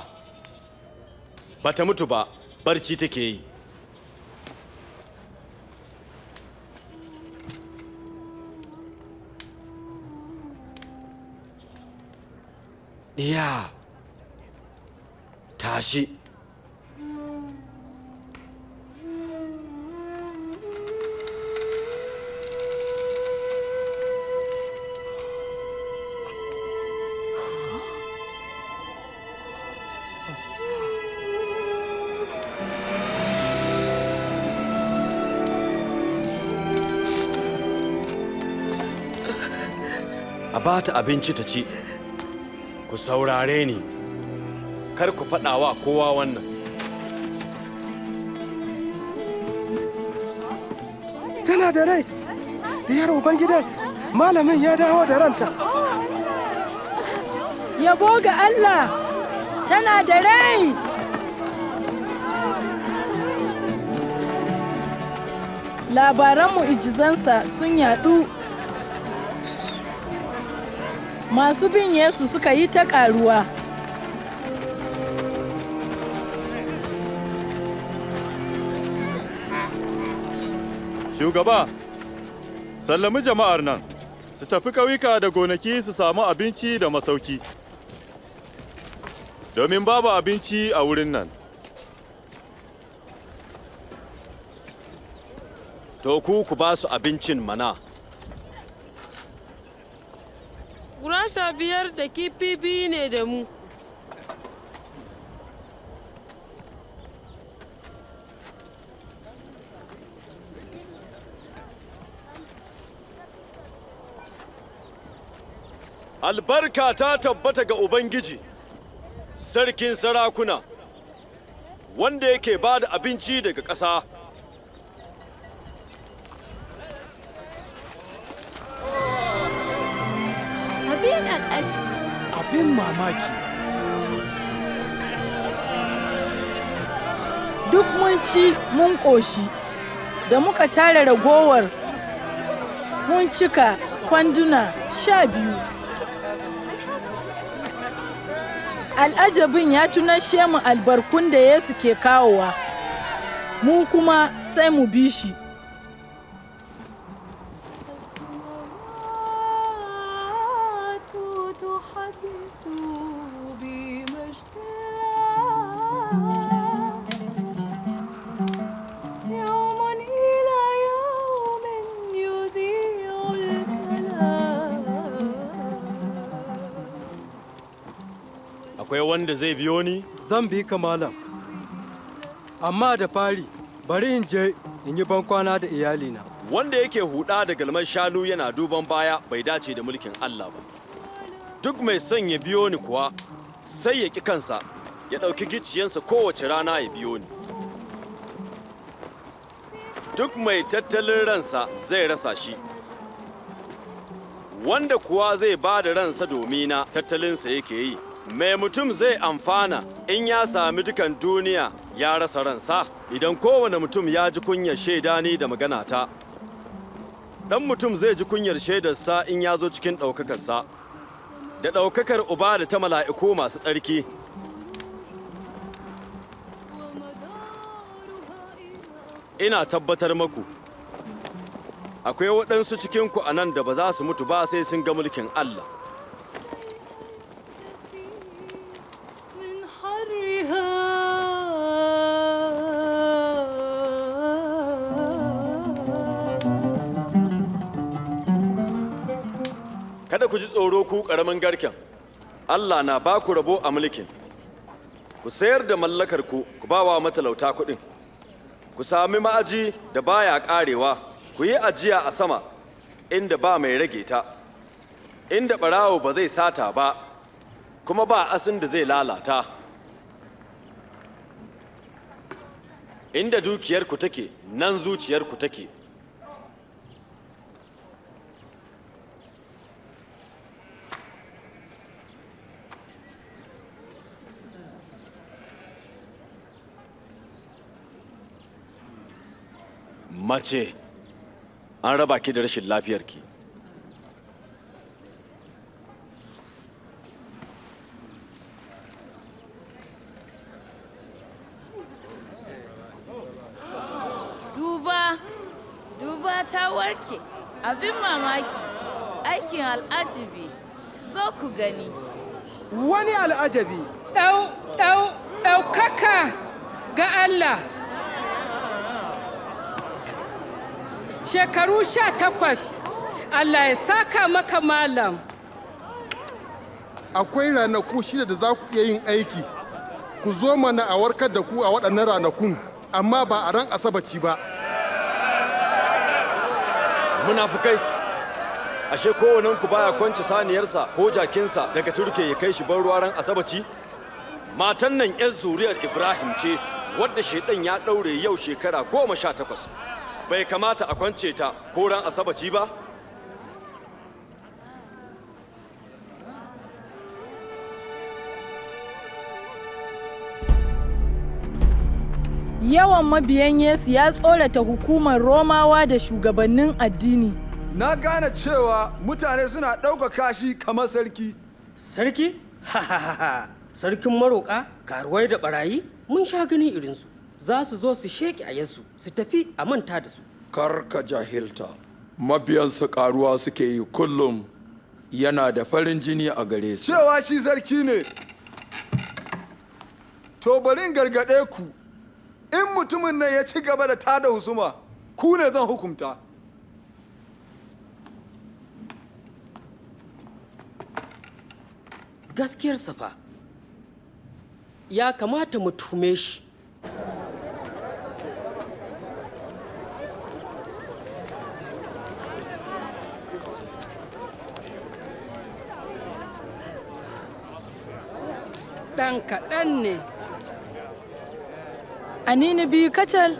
ba ta mutu ba, barci take yi. Diya, tashi. A ba ta abinci ta ci. Ku saurare ni, kar ku faɗa wa kowa wannan. Tana da rai, diyar Ubangidan, malamin ya dawo da ranta. Yabo ga Allah, tana da rai! Labaran mu'ujizansa sun yaɗu. Masu bin Yesu suka yi ta ƙaruwa. Shugaba, sallami jama'ar nan, su tafi ƙauyuka da gonaki su samu abinci da masauki, domin babu abinci a wurin nan. To ku ba su abincin mana. Gurasa 5 da kifi 2 ne da mu. Albarka ta tabbata ga Ubangiji, sarkin sarakuna, wanda yake ba da abinci daga ƙasa. Abin al'ajabi. Abin mamaki. Duk mun ci mun ƙoshi, da muka tara ragowar mun cika kwanduna 12. Al'ajabin ya tunashe mu albarkun da Yesu ke kawowa, mu kuma sai mu bi shi. يوم إلى يوم يذيع الكلام. Akwai wanda zai biyo ni? Zan bi ka, malam. Amma da fari, bari in je in yi bankwana da iyalina. Wanda yake huda da galman shanu yana duban baya bai dace da mulkin Allah ba. Duk mai son ya biyo ni kuwa sai ya ƙi kansa, ya ɗauki gicciyensa kowace rana ya biyo ni. Duk mai tattalin ransa zai rasa shi. Wanda kuwa zai ba da ransa domina tattalinsa yake yi. Mai mutum zai amfana in ya sami dukan duniya ya rasa ransa, idan kowane mutum ya ji kunyar shaida ni da maganata. Dan mutum zai ji kunyar shaidarsa in ya zo cikin ɗaukakarsa, da ɗaukakar uba da ta mala'iku masu tsarki. Ina tabbatar maku, akwai waɗansu cikinku a nan da ba za su mutu ba sai sun ga mulkin Allah. من حرها. Kada ku ji tsoro ku ƙaramin garken, Allah na ba ku rabo a mulkin. Ku sayar da mallakarku ku ba wa matalauta kuɗin. Ku sami ma'aji da baya ƙarewa, ku yi ajiya a sama inda ba mai rage ta, inda ɓarawo ba zai sata ba, kuma ba asin da zai lalata. Inda dukiyarku take, nan zuciyarku take. Mace, an raba ki da rashin lafiyarki. Duba ta warke, abin mamaki, aikin al'ajibi, zo ku gani. Wani al'ajabi. Ɗau, ɗau, ɗaukaka ga Allah. Shekaru 18, Allah ya saka maka malam. Akwai ranaku 6 da za ku iya yin aiki, ku zo mana a warkar da ku a waɗannan ranakun, amma ba a ran Asabaci ba. Munafukai! Ashe kowanenku baya kwance saniyarsa ko jakinsa daga turke ya kai shi ban ruwa ran Asabaci? Matan nan 'yan zuriyar Ibrahim ce wadda shaidan ya ɗaure yau shekara 18. Bai kamata a kwance ta ko ran Asabaci ba? Yawan mabiyan Yesu ya tsorata hukumar Romawa da shugabannin addini. Na gane cewa mutane suna ɗaukaka shi kamar sarki. Sarki? Ha ha ha ha! Sarkin maroƙa, karuwai da ɓarayi, mun sha ganin irinsu. Za su zo su sheƙe a Yesu, su tafi a manta da su. Kar ka jahilta, mabiyansa ƙaruwa suke yi kullum, yana da farin jini a gare su. Cewa shi sarki ne. To bari in gargaɗe ku, in mutumin nan ya ci gaba da tada husuma, ku ne zan hukunta. Gaskiyarsa fa, ya kamata mu tume shi. Ɗan kaɗan ne. Anini 2 kacal.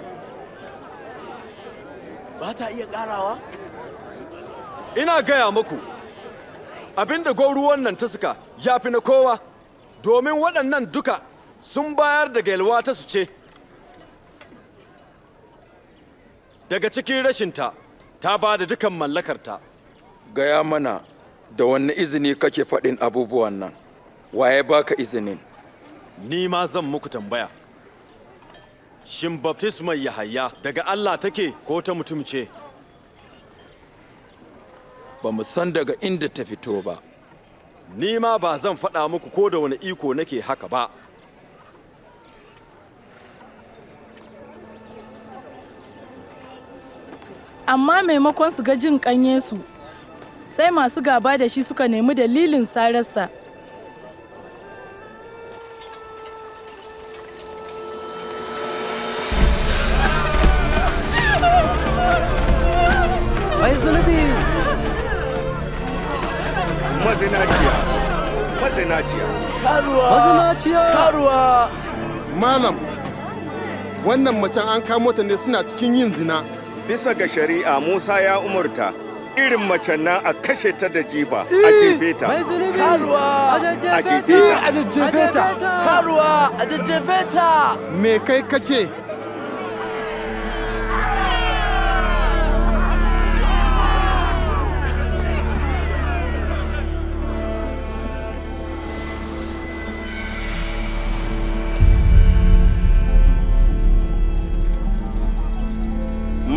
Ba ta iya ƙarawa? Ina gaya muku, abinda gwauruwan nan ta suka ya fi na kowa, domin waɗannan duka sun bayar da yalwa ta su ce. Daga cikin rashinta, ta ba da dukan mallakarta. Gaya mana, da wanne izini kake faɗin abubuwan nan? Waye baka izinin? Ni ma zan muku tambaya. Shin baftismar Yahaya daga Allah take ko ta mutum ce? Ba mu san daga inda ta fito ba. Ni ma ba zan faɗa muku ko da wani iko nake haka ba. Amma maimakon su ga jin ƙan Yesu, sai masu gaba da shi suka nemi dalilin sararsa. Mai zunubi! Mazinaciya! Mazinaciya! Karuwa! Mazinaciya! Karuwa! Malam, wannan macen an kamo ta ne suna cikin yin zina. Bisa ga shari'a Musa ya umurta irin macen nan a kashe ta da jifa, a jefe ta. Mai zunubi! Karuwa! A jefe ta. A jajjefe ta! Karuwa! A jajjefe ta! Me kai kace?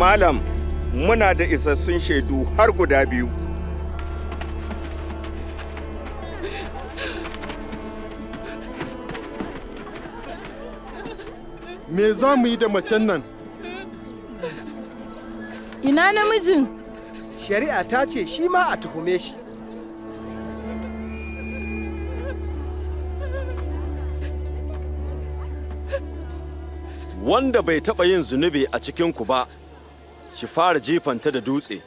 Malam, muna da isassun shaidu har guda 2. Me za mu yi da macen nan? Ina namijin? Shari'a ta ce shi ma a tuhume shi. Wanda bai taɓa yin zunubi a cikinku ba, shi fara jifanta da dutse.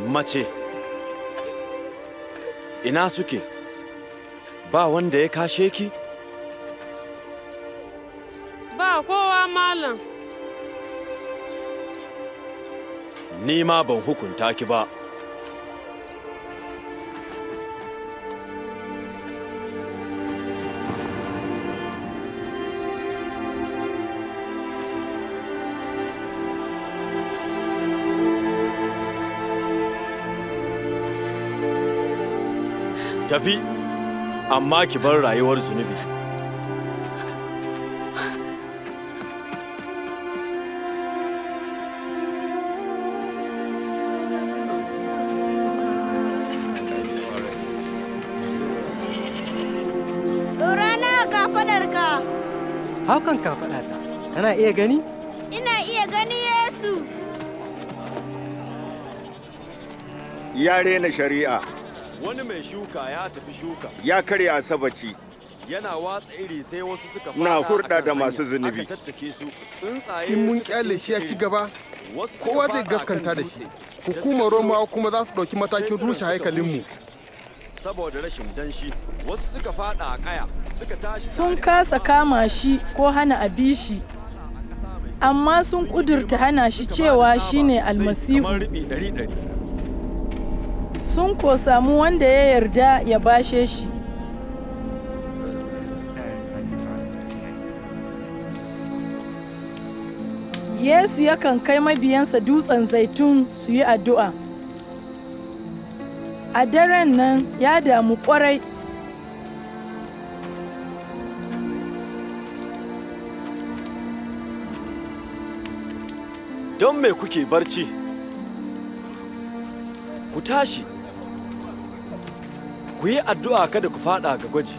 Mace, ina suke? Ba wanda ya kashe ki? Ba kowa, malam. Ni ma ban hukunta ki ba. Tafi, amma ki bar rayuwar zunubi. Ɗora na a kafaɗarka. Haukan kafaɗata, kana iya gani? Ina iya gani Yesu. Ya rena shari'a. Wani mai shuka ya tafi shuka. Ya karya asabaci. Yana watsa iri, sai wasu suka Na fada hurɗa akan da masu hanya, zunubi. aka tattake su, tsuntsaye In mun suka kyale shi ya ci gaba, Wasu suka kowa zai fada akan gaskanta da dutse. shi. Hukumar Romawa kuma za su ɗauki matakin Sai rushe suka haikalinmu. bushe saboda rashin danshi. Wasu suka fada a kaya, suka tashi. Sun kasa kama shi ko hana a bi shi, amma sun ƙudurta hana shi cewa shi ne Almasihu. Kamar riɓi ɗari ɗari. Sun ko samu wanda ya yarda ya bashe shi. Yesu yakan kai mabiyansa dutsen Zaitun su yi addu'a. A daren nan ya damu ƙwarai. Don me kuke barci? Ku tashi, ku yi addu'a kada ku fada ga gwaji.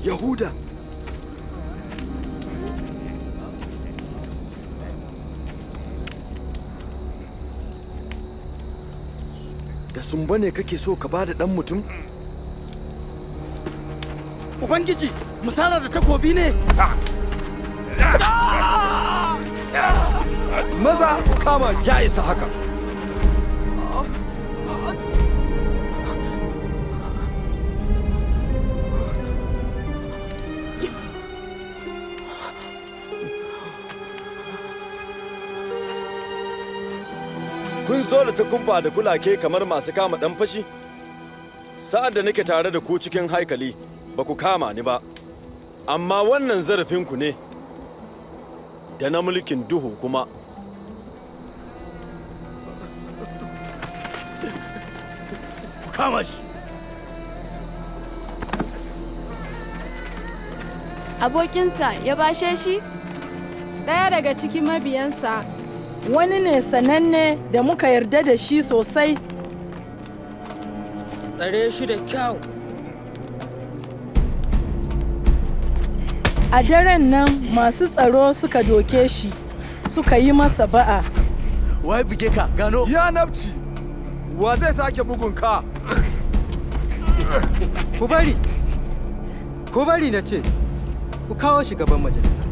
Yahuda! Da sumba ne kake so ka bada ɗan mutum? Ubangiji, musara da takobi ne? Maza, ku kama shi. Ya isa haka. Kun zo da takumba da kulake kamar masu kama ɗan fashi? Sa'ad da nake tare da ku cikin haikali, ba ku kama ni ba, amma wannan zarafinku ne, da na mulkin duhu kuma. Ku kama shi. Abokinsa ya bashe shi? Ɗaya daga cikin mabiyansa. Wani ne sananne da muka yarda da shi sosai. Tsare shi da kyau. A daren nan masu tsaro suka doke shi, suka yi masa ba'a. Wai buge ka, gano? Ya nafci, wa zai sake bugun ka? Ku bari, ku bari na ce, ku kawo shi gaban majalisa.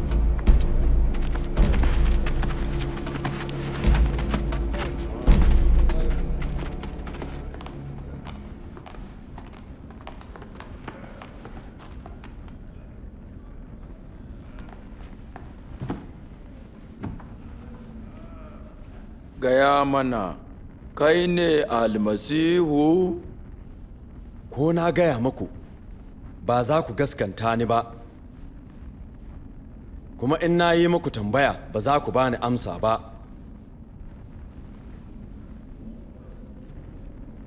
Gaya mana, kai ne Almasihu? Ko na gaya muku, ba za ku gaskanta ni ba, kuma in na yi muku tambaya ba za ku bani amsa ba.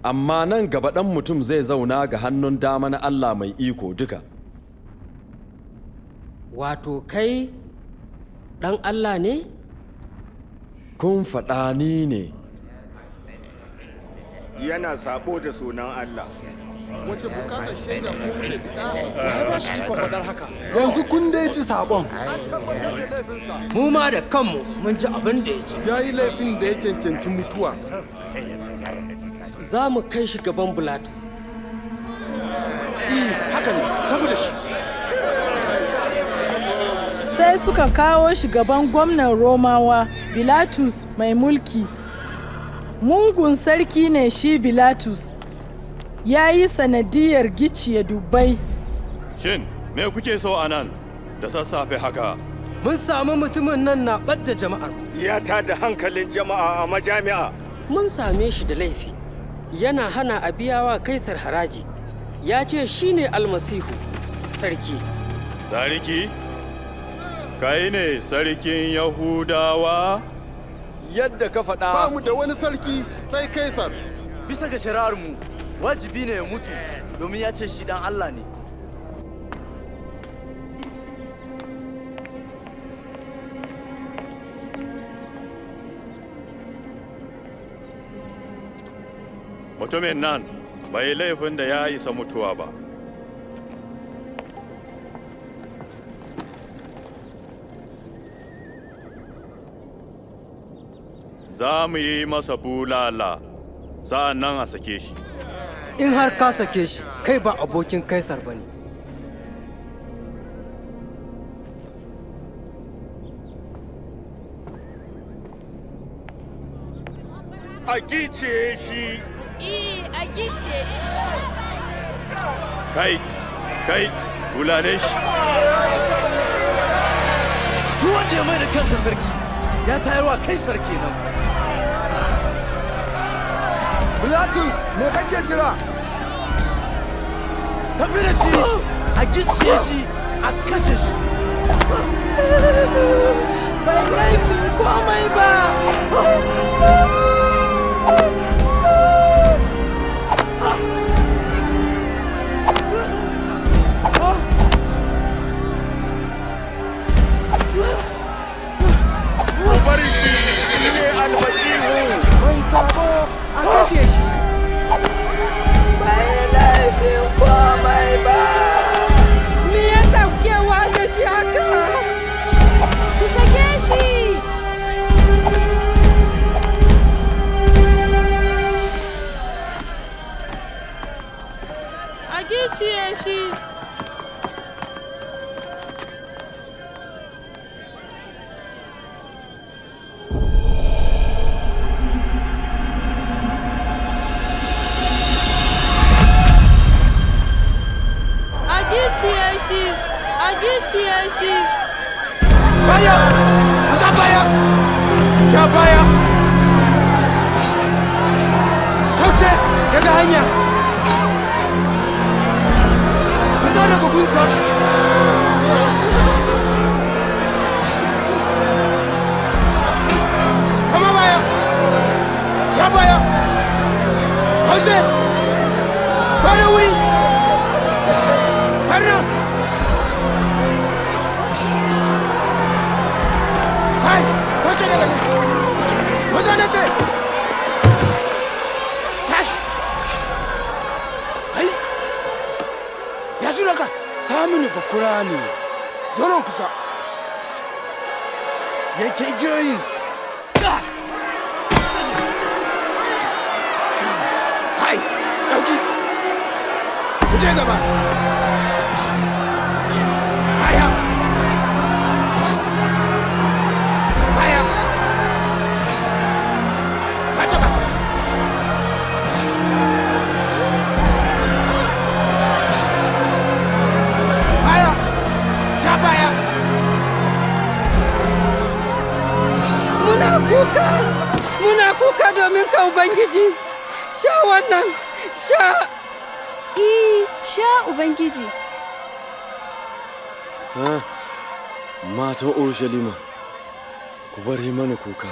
Amma nan gaba ɗan mutum zai zauna ga hannun dama na Allah mai iko duka. Wato kai ɗan Allah ne? Kun faɗa ni ne. Yana sabo da sunan Allah. Wace bukatar shaida ko muke bida? Wa ba shi ikon faɗar haka? Yanzu kun dai ji sabon. An tabbatar da laifinsa. Mu ma da kanmu mun ji abin da ya ce. Ya yi laifin da ya cancanci mutuwa. Za mu kai shi gaban Bulatus. Haka ne, tafi da shi. Sai suka kawo shi gaban gwamnan Romawa, Bilatus mai mulki. Mugun sarki ne shi Bilatus, ya yi sanadiyar gicciye dubbai. Shin, me kuke so a nan da sassafe haka? Mun sami mutumin nan na ɓadda jama'ar. Ya tada hankalin jama'a a majami'a. Mun same shi da laifi. Yana hana a biya wa Kaisar haraji. Ya ce shi ne Almasihu, sarki. Sarki? Kai ne sarkin Yahudawa? Yadda ka faɗa. Ba mu da wani sarki sai Kaisar. Bisa ga shari'armu, wajibi ne ya mutu domin ya ce shi ɗan Allah ne. Mutumin nan bai laifin da ya isa mutuwa ba. Za mu yi masa bulala, sa'an nan a sake shi. In har ka sake shi, kai ba abokin Kaisar ba ne. A gice shi. A gice shi. Kai, kai, bulale shi. Duk wanda ya mai da kansa sarki, ya tayarwa Kaisar kenan. Bilatus, me kake jira? Tafi da shi, a gicciye shi, a kashe shi. Bai laifin komai ba. Ku bar shi, shi ne Almasihu. Mai sabo, a kashe shi. Bai laifin komai ba. Me yasa kuke wahal shi haka? Ku sake shi! A gicciye shi. A gicciye shi! A gicciye shi! Baya! Maza baya! Ja baya! Kauce daga hanya! Maza daga gunsa! Kama baya! Ja baya! Kauce! Bada wuri! Har nan! Kai! Kauce daga nan! Maza na ce! Tashi! Kai! Ya sunanka? Saminu Bakura ne. Zo nan kusa. Yanke igiyoyin. Kai! Ɗauki! Ku je gaba! Baya! Baya! Ba ta bas! Baya! Ja baya! Muna kuka, muna kuka domin ka Ubangiji. Sha wannan, sha. Sha Ubangiji. Matan Urushalima, ku bari mana kuka.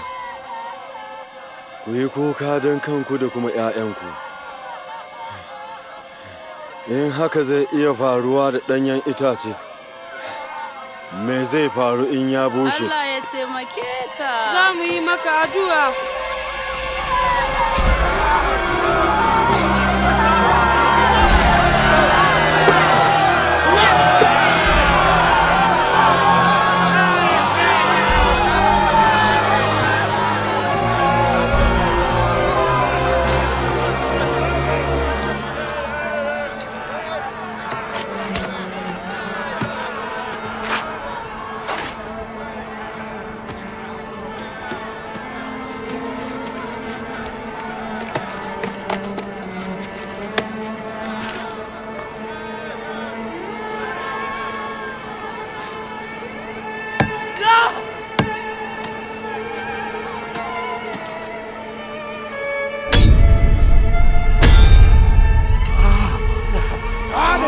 Ku yi kuka don kanku da kuma ‘ya'yanku. In haka zai iya faruwa da ɗanyen itace, me zai faru in ya bushe? Allah ya taimake ka. Za mu yi maka addu'a.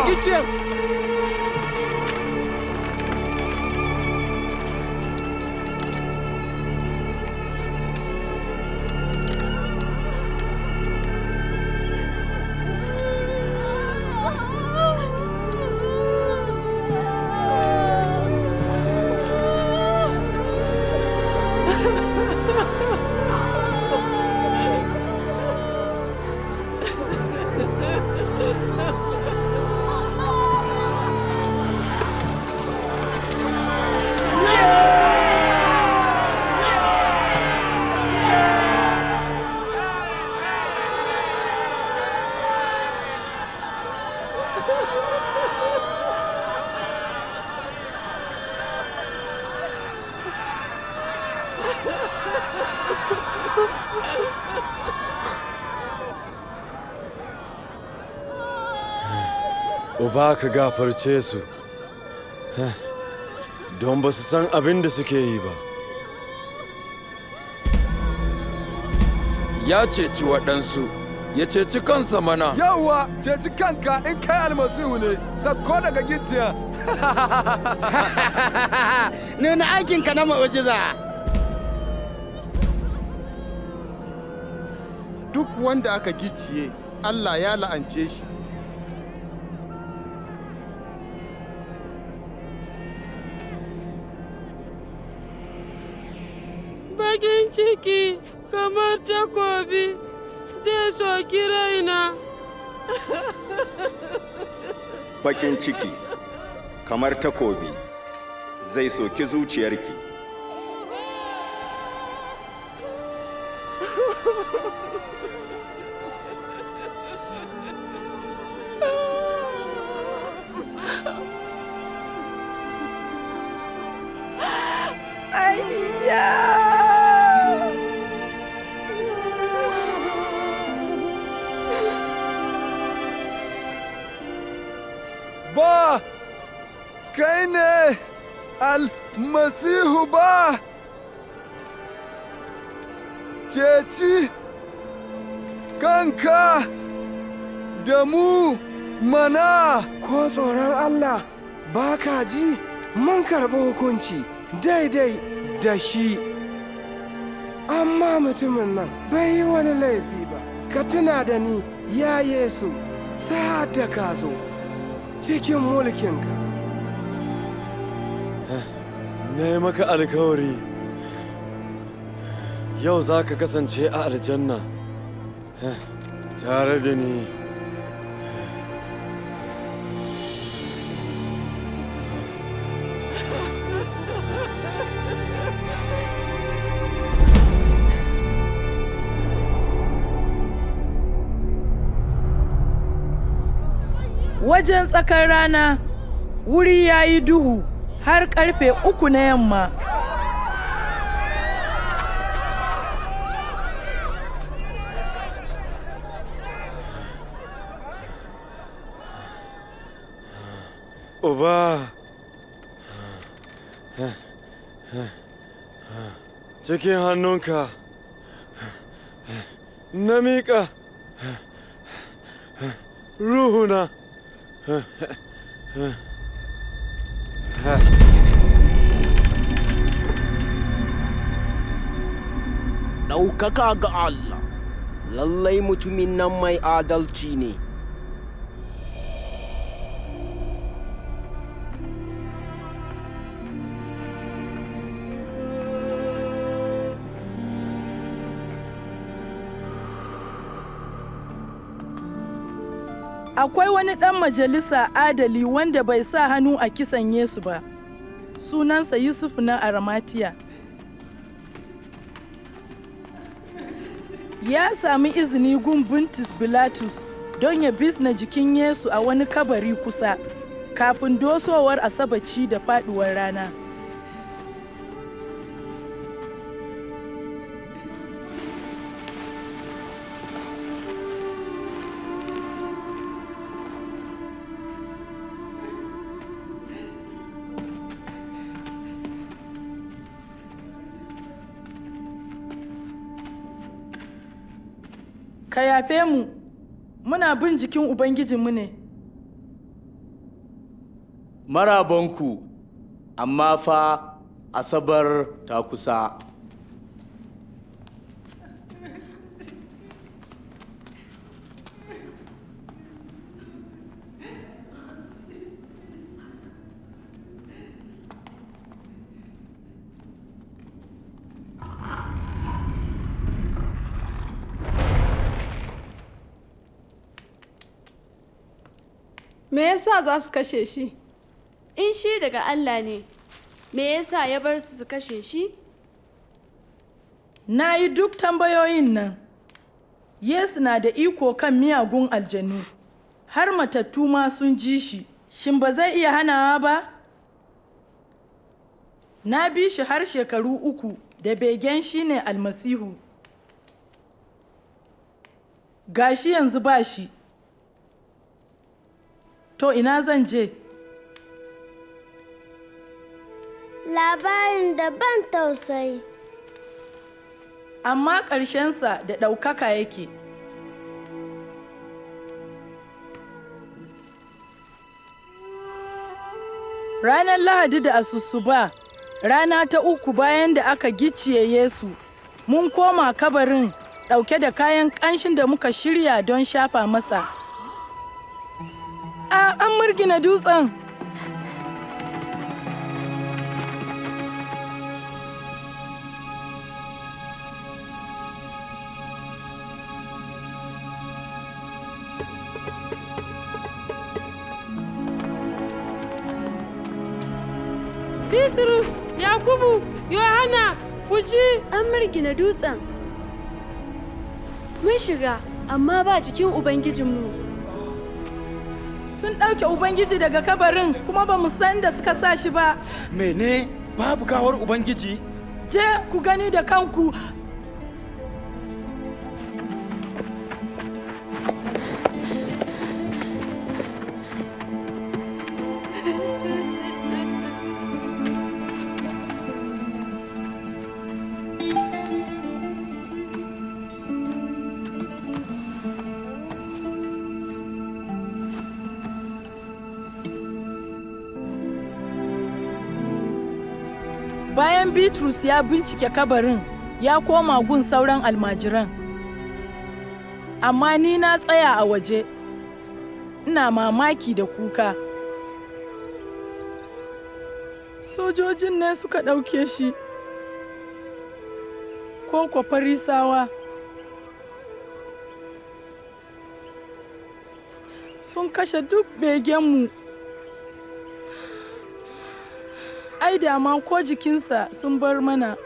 gicciyen! Uba, ka gafarce su, don ba su san abin da suke yi ba. Ya ceci waɗansu, ya ceci kansa mana. Yawwa, ceci kanka in kai Almasihu ne, sakko daga gicciya. Nuna aikinka na mu'ujiza. Duk wanda aka gicciye, Allah ya la'ance shi. Bakin ciki kamar takobi zai soki raina. Bakin ciki kamar takobi zai soki zuciyarki. Ayya! Ba, kai ne Almasihu ba, ceci kanka da mu mana. Ko tsoron Allah ba ka ji, mun karɓi hukunci daidai da shi. Amma mutumin nan bai yi wani laifi ba. Ka tuna da ni, ya Yesu, sa'ad da ka zo cikin mulkinka. Na yi maka alkawari, yau za ka kasance a aljanna tare da ni. Wajen tsakar rana, wuri ya yi duhu har karfe 3 na yamma. Uba, cikin hannunka na miƙa ruhuna. Ɗaukaka ga Allah, lallai mutumin nan mai adalci ne. Akwai wani ɗan majalisa adali wanda bai sa hannu a kisan Yesu ba, sunansa Yusuf na Aramatiya. Ya sami izini gun Buntus Bilatus don ya bizne jikin Yesu a wani kabari kusa, kafin dosowar Asabaci da faɗuwar rana. Ka yafe mu, muna bin jikin Ubangijinmu ne. Marabanku, amma fa Asabar ta kusa. Me yasa za su kashe shi? In shi daga Allah ne, me yasa ya bar su su kashe shi? Na yi duk tambayoyin nan. Yesu na da iko kan miyagun aljanu, har matattu ma sun ji shi, shin ba zai iya hanawa ba? Na bi shi har shekaru 3 da begen shi ne Almasihu. Ga shi yanzu ba shi. To ina zan je? Labarin da ban tausayi. Amma ƙarshensa da ɗaukaka yake. Ranar Lahadi da asusuba, rana ta 3 bayan da aka gicciye Yesu, mun koma kabarin ɗauke da kayan ƙanshin da muka shirya don shafa masa. A, an murgina dutsen! Bitrus, Yakubu, Yohana, ku ji! An mirgina dutsen. Mun shiga, amma ba jikin Ubangijinmu. Sun ɗauke Ubangiji daga kabarin kuma ba mu san da suka sa shi ba. Mene? Babu gawar Ubangiji? Je ku gani da kanku. Bayan Bitrus ya bincike kabarin, ya koma gun sauran almajiran. Amma ni na tsaya a waje, ina mamaki da kuka. Sojojin ne suka ɗauke shi, ko kwa Farisawa. Sun kashe duk begenmu. Ai da ma ko jikinsa sun bar mana.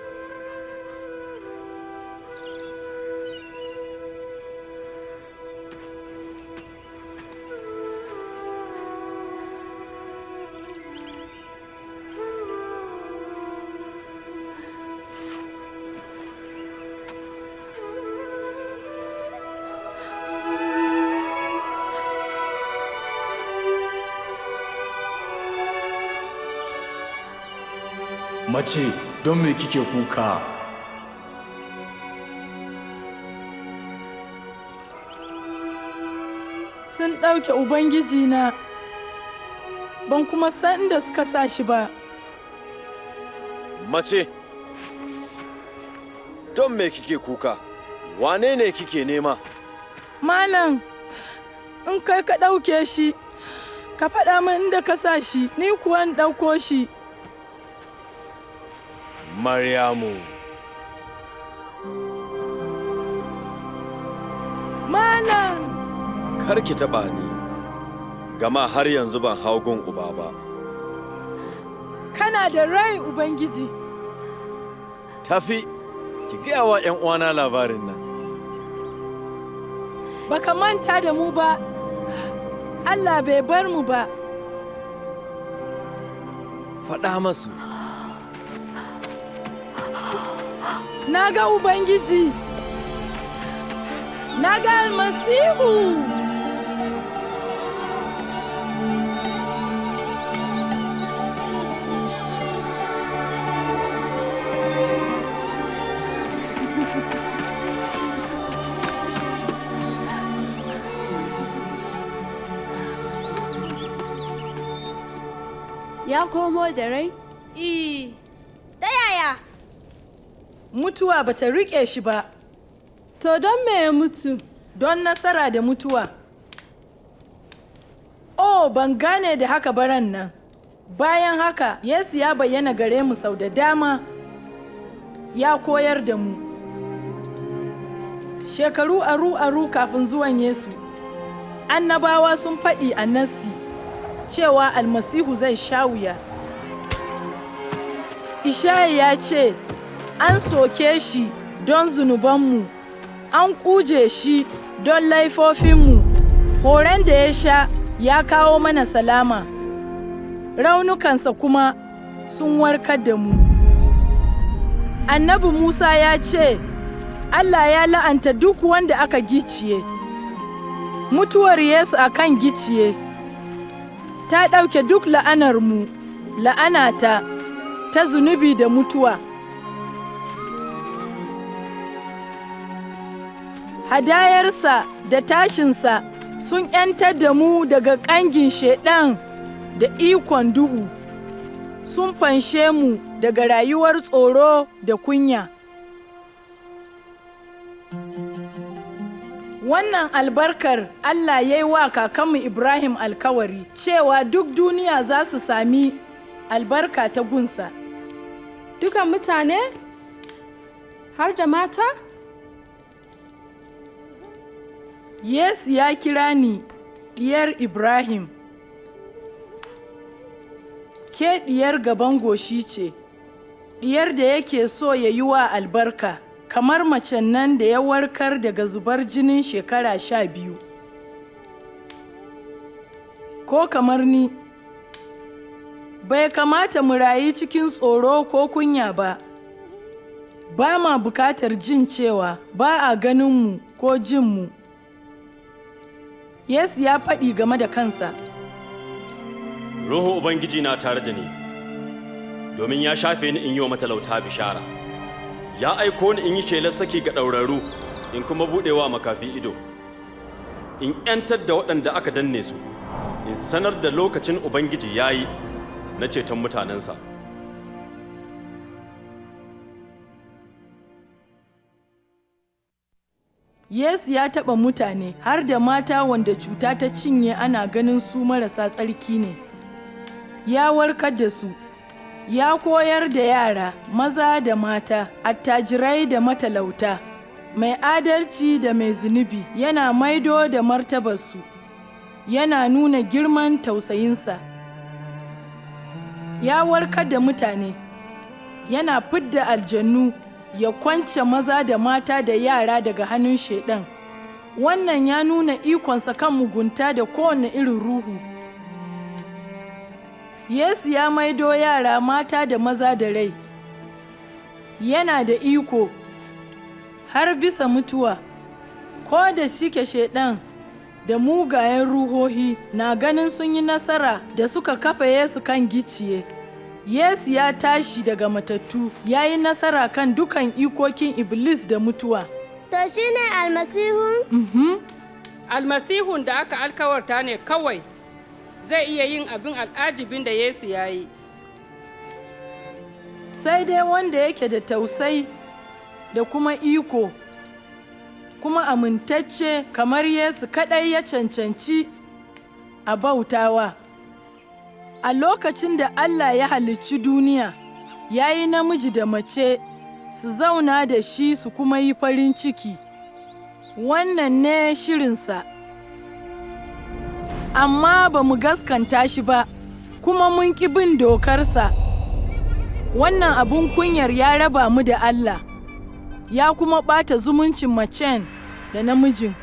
Mace, don me kike kuka? Sun ɗauke Ubangijina, ban kuma san inda suka sa shi ba. Mace, don me kike kuka? Wane ne kike nema? Malam, in kai ka ɗauke shi, ka faɗa min inda ka sa shi, ni kuwa in ɗauko shi. Maryamu. Malam! Kar ki taɓa ni, gama har yanzu ban hau gun uba ba. Kana da rai, Ubangiji. Tafi, ki gaya wa ‘yan uwana labarin nan. Baka manta da mu ba, Allah bai bar mu ba. Faɗa masu. Na ga Ubangiji, na ga Almasihu. Ya komo da rai? Ta yaya? Mutuwa ba ta riƙe shi ba. To don me ya mutu? Don nasara da mutuwa. Oh, ban gane da haka baran nan. Bayan haka, Yesu ya bayyana gare mu sau da dama, ya koyar da mu. Shekaru aru-aru kafin zuwan Yesu, annabawa sun faɗi a Nassi cewa Almasihu zai sha wuya. Ishaya ya ce, An soke shi don zunubanmu, an ƙuje shi don laifofinmu, horon da ya sha ya kawo mana salama, raunukansa kuma sun warkar da mu. Annabi Musa ya ce, Allah ya la'anta duk wanda aka gicciye. Mutuwar Yesu a kan gicciye ta ɗauke duk la'anarmu, la'anata ta zunubi da mutuwa. Hadayarsa da tashinsa sun ‘yantar da mu daga ƙangin Shaiɗan da ikon duhu, sun fanshe mu daga rayuwar tsoro da kunya. Wannan albarkar Allah ya yi wa kakanmu Ibrahim alkawari cewa duk duniya za su sami albarka ta gunsa. Dukan mutane? Har da mata? Yesu ya kira ni ɗiyar Ibrahim. Ke ɗiyar gaban goshi ce, ɗiyar da yake so ya yi wa albarka, kamar macen nan da ya warkar daga zubar jinin shekara 12. Ko kamar ni, bai kamata mu rayu cikin tsoro ko kunya ba. Ba ma bukatar jin cewa ba a ganinmu ko jinmu. Yesu ya faɗi game da kansa. Ruhu Ubangiji na tare da ni, domin ya shafe ni in yi wa matalauta bishara. Ya aiko ni in yi shelar saki ga ɗauraru, in kuma buɗewa makafi ido, in ‘yantar da waɗanda aka danne su, in sanar da lokacin Ubangiji ya yi na ceton mutanensa. Yesu ya taɓa mutane har da mata wanda cuta ta cinye ana ganin su marasa tsarki ne. Ya warkar da su, ya koyar da yara, maza da mata, attajirai da matalauta, mai adalci da mai zunubi, yana maido da martabarsu, yana nuna girman tausayinsa. Ya warkar da mutane, yana fidda aljannu, ya kwance maza da mata da yara daga hannun Shaiɗan. Wannan ya nuna ikonsa kan mugunta da kowane irin ruhu. Yesu ya maido yara mata da maza da rai. Yana da iko har bisa mutuwa, ko da shike Shaiɗan da mugayen ruhohi na ganin sun yi nasara da suka kafa Yesu kan gicciye. Yesu ya tashi daga matattu, ya yi nasara kan dukan ikokin Iblis da mutuwa. To shi ne Almasihu? Almasihun da aka alkawarta ne kawai zai iya yin abin al'ajibin da Yesu ya yi. Sai dai wanda yake da tausai da kuma iko, kuma amintacce kamar Yesu kaɗai ya cancanci a bautawa. A lokacin da Allah ya halicci duniya, ya yi namiji da mace su zauna da shi su kuma yi farin ciki. Wannan ne shirinsa. Amma ba mu gaskanta shi ba, kuma mun ƙi bin dokarsa. Wannan abin kunyar ya raba mu da Allah, ya kuma ɓata zumuncin macen da namijin.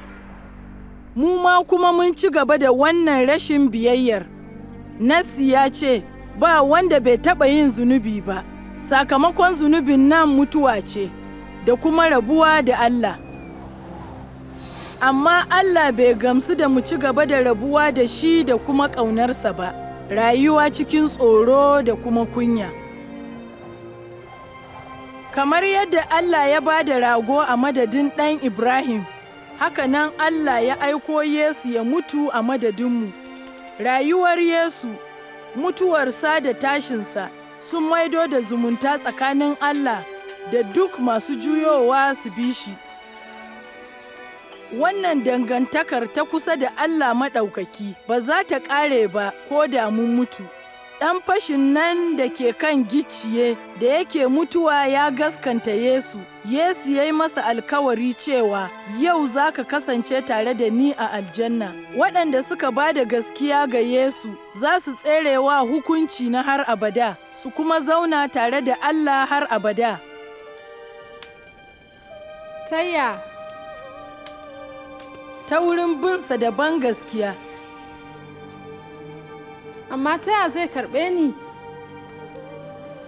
Mu ma kuma mun ci gaba da wannan rashin biyayyar. Nassi ya ce, ba wanda bai taɓa yin zunubi ba, sakamakon zunubin nan mutuwa ce, da kuma rabuwa da Allah. Amma Allah bai gamsu da mu ci gaba da rabuwa da shi da kuma ƙaunarsa ba, rayuwa cikin tsoro da kuma kunya. Kamar yadda Allah ya ba da rago a madadin ɗan Ibrahim, haka nan Allah ya aiko Yesu ya mutu a madadinmu. Rayuwar Yesu Mutuwarsa da tashinsa sun maido da zumunta tsakanin Allah da duk masu juyowa su bi shi. Wannan dangantakar ta kusa da Allah Maɗaukaki ba za ta ƙare ba ko da mun mutu. Ɗan fashin nan da ke kan gicciye da yake mutuwa ya gaskanta Yesu. Yesu ya yi masa alkawari cewa yau za ka kasance tare da ni a aljanna. Waɗanda suka ba da gaskiya ga Yesu za su tserewa hukunci na har abada, su kuma zauna tare da Allah har abada. Taya. Ta wurin binsa da ban gaskiya. Amma ta ya zai karɓe ni?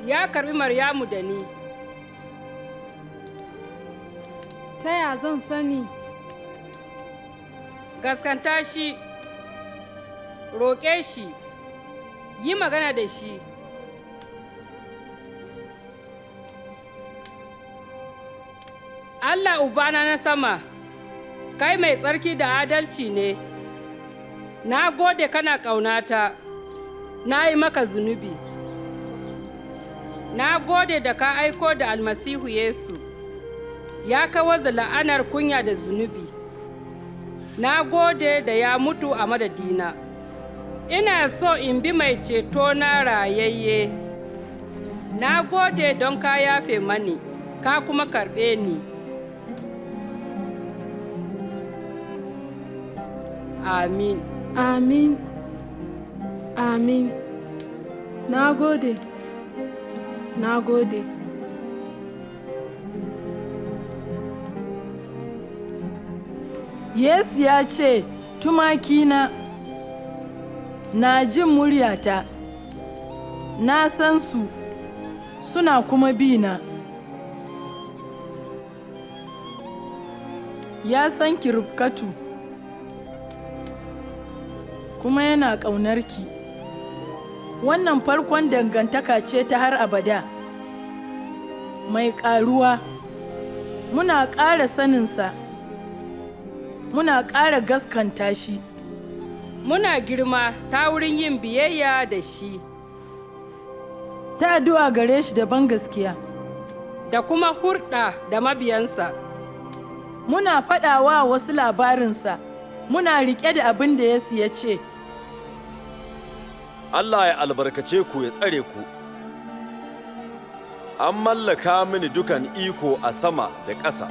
Ya karɓi Maryamu da ni. Ta ya zan sani? Gaskanta shi, roƙe shi, yi magana da shi. Allah Ubana na sama, kai mai tsarki da adalci ne, na gode kana ƙaunata. Na yi maka zunubi. Na gode da ka aiko da Almasihu Yesu, ya kawar da la'anar kunya da zunubi. Na gode da ya mutu a madadina. Ina so in bi mai ceto na rayayye. Na gode don ka yafe mani, ka kuma karɓe ni. Amin. Amin. Amin. Na gode. Na gode. Yesu ya ce, Tumakina na jin muryata, na san su, suna kuma bi na. Ya san ki Rifkatu, kuma yana ƙaunarki. Wannan farkon dangantaka ce ta har abada, mai ƙaruwa. Muna ƙara saninsa, muna ƙara gaskanta shi. Muna girma ta wurin yin biyayya da shi. Ta addu'a gare shi da ban gaskiya. Da kuma hurɗa da mabiyansa. Muna faɗawa wasu labarinsa, muna riƙe da abin da Yesu ya ce. Allah ya albarkace ku ya tsare ku. An mallaka mini dukan iko a sama da ƙasa.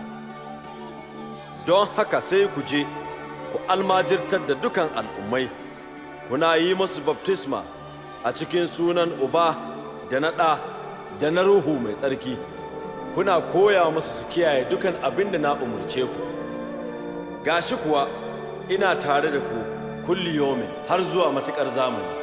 Don haka sai ku je, ku almajirtar da dukan al'ummai, kuna yi musu baftisma a cikin sunan Uba da na Ɗa da na Ruhu mai tsarki, kuna koya musu su kiyaye dukan abin da na umarce ku. Gashi kuwa ina tare da ku kulli yomin har zuwa matuƙar zamani.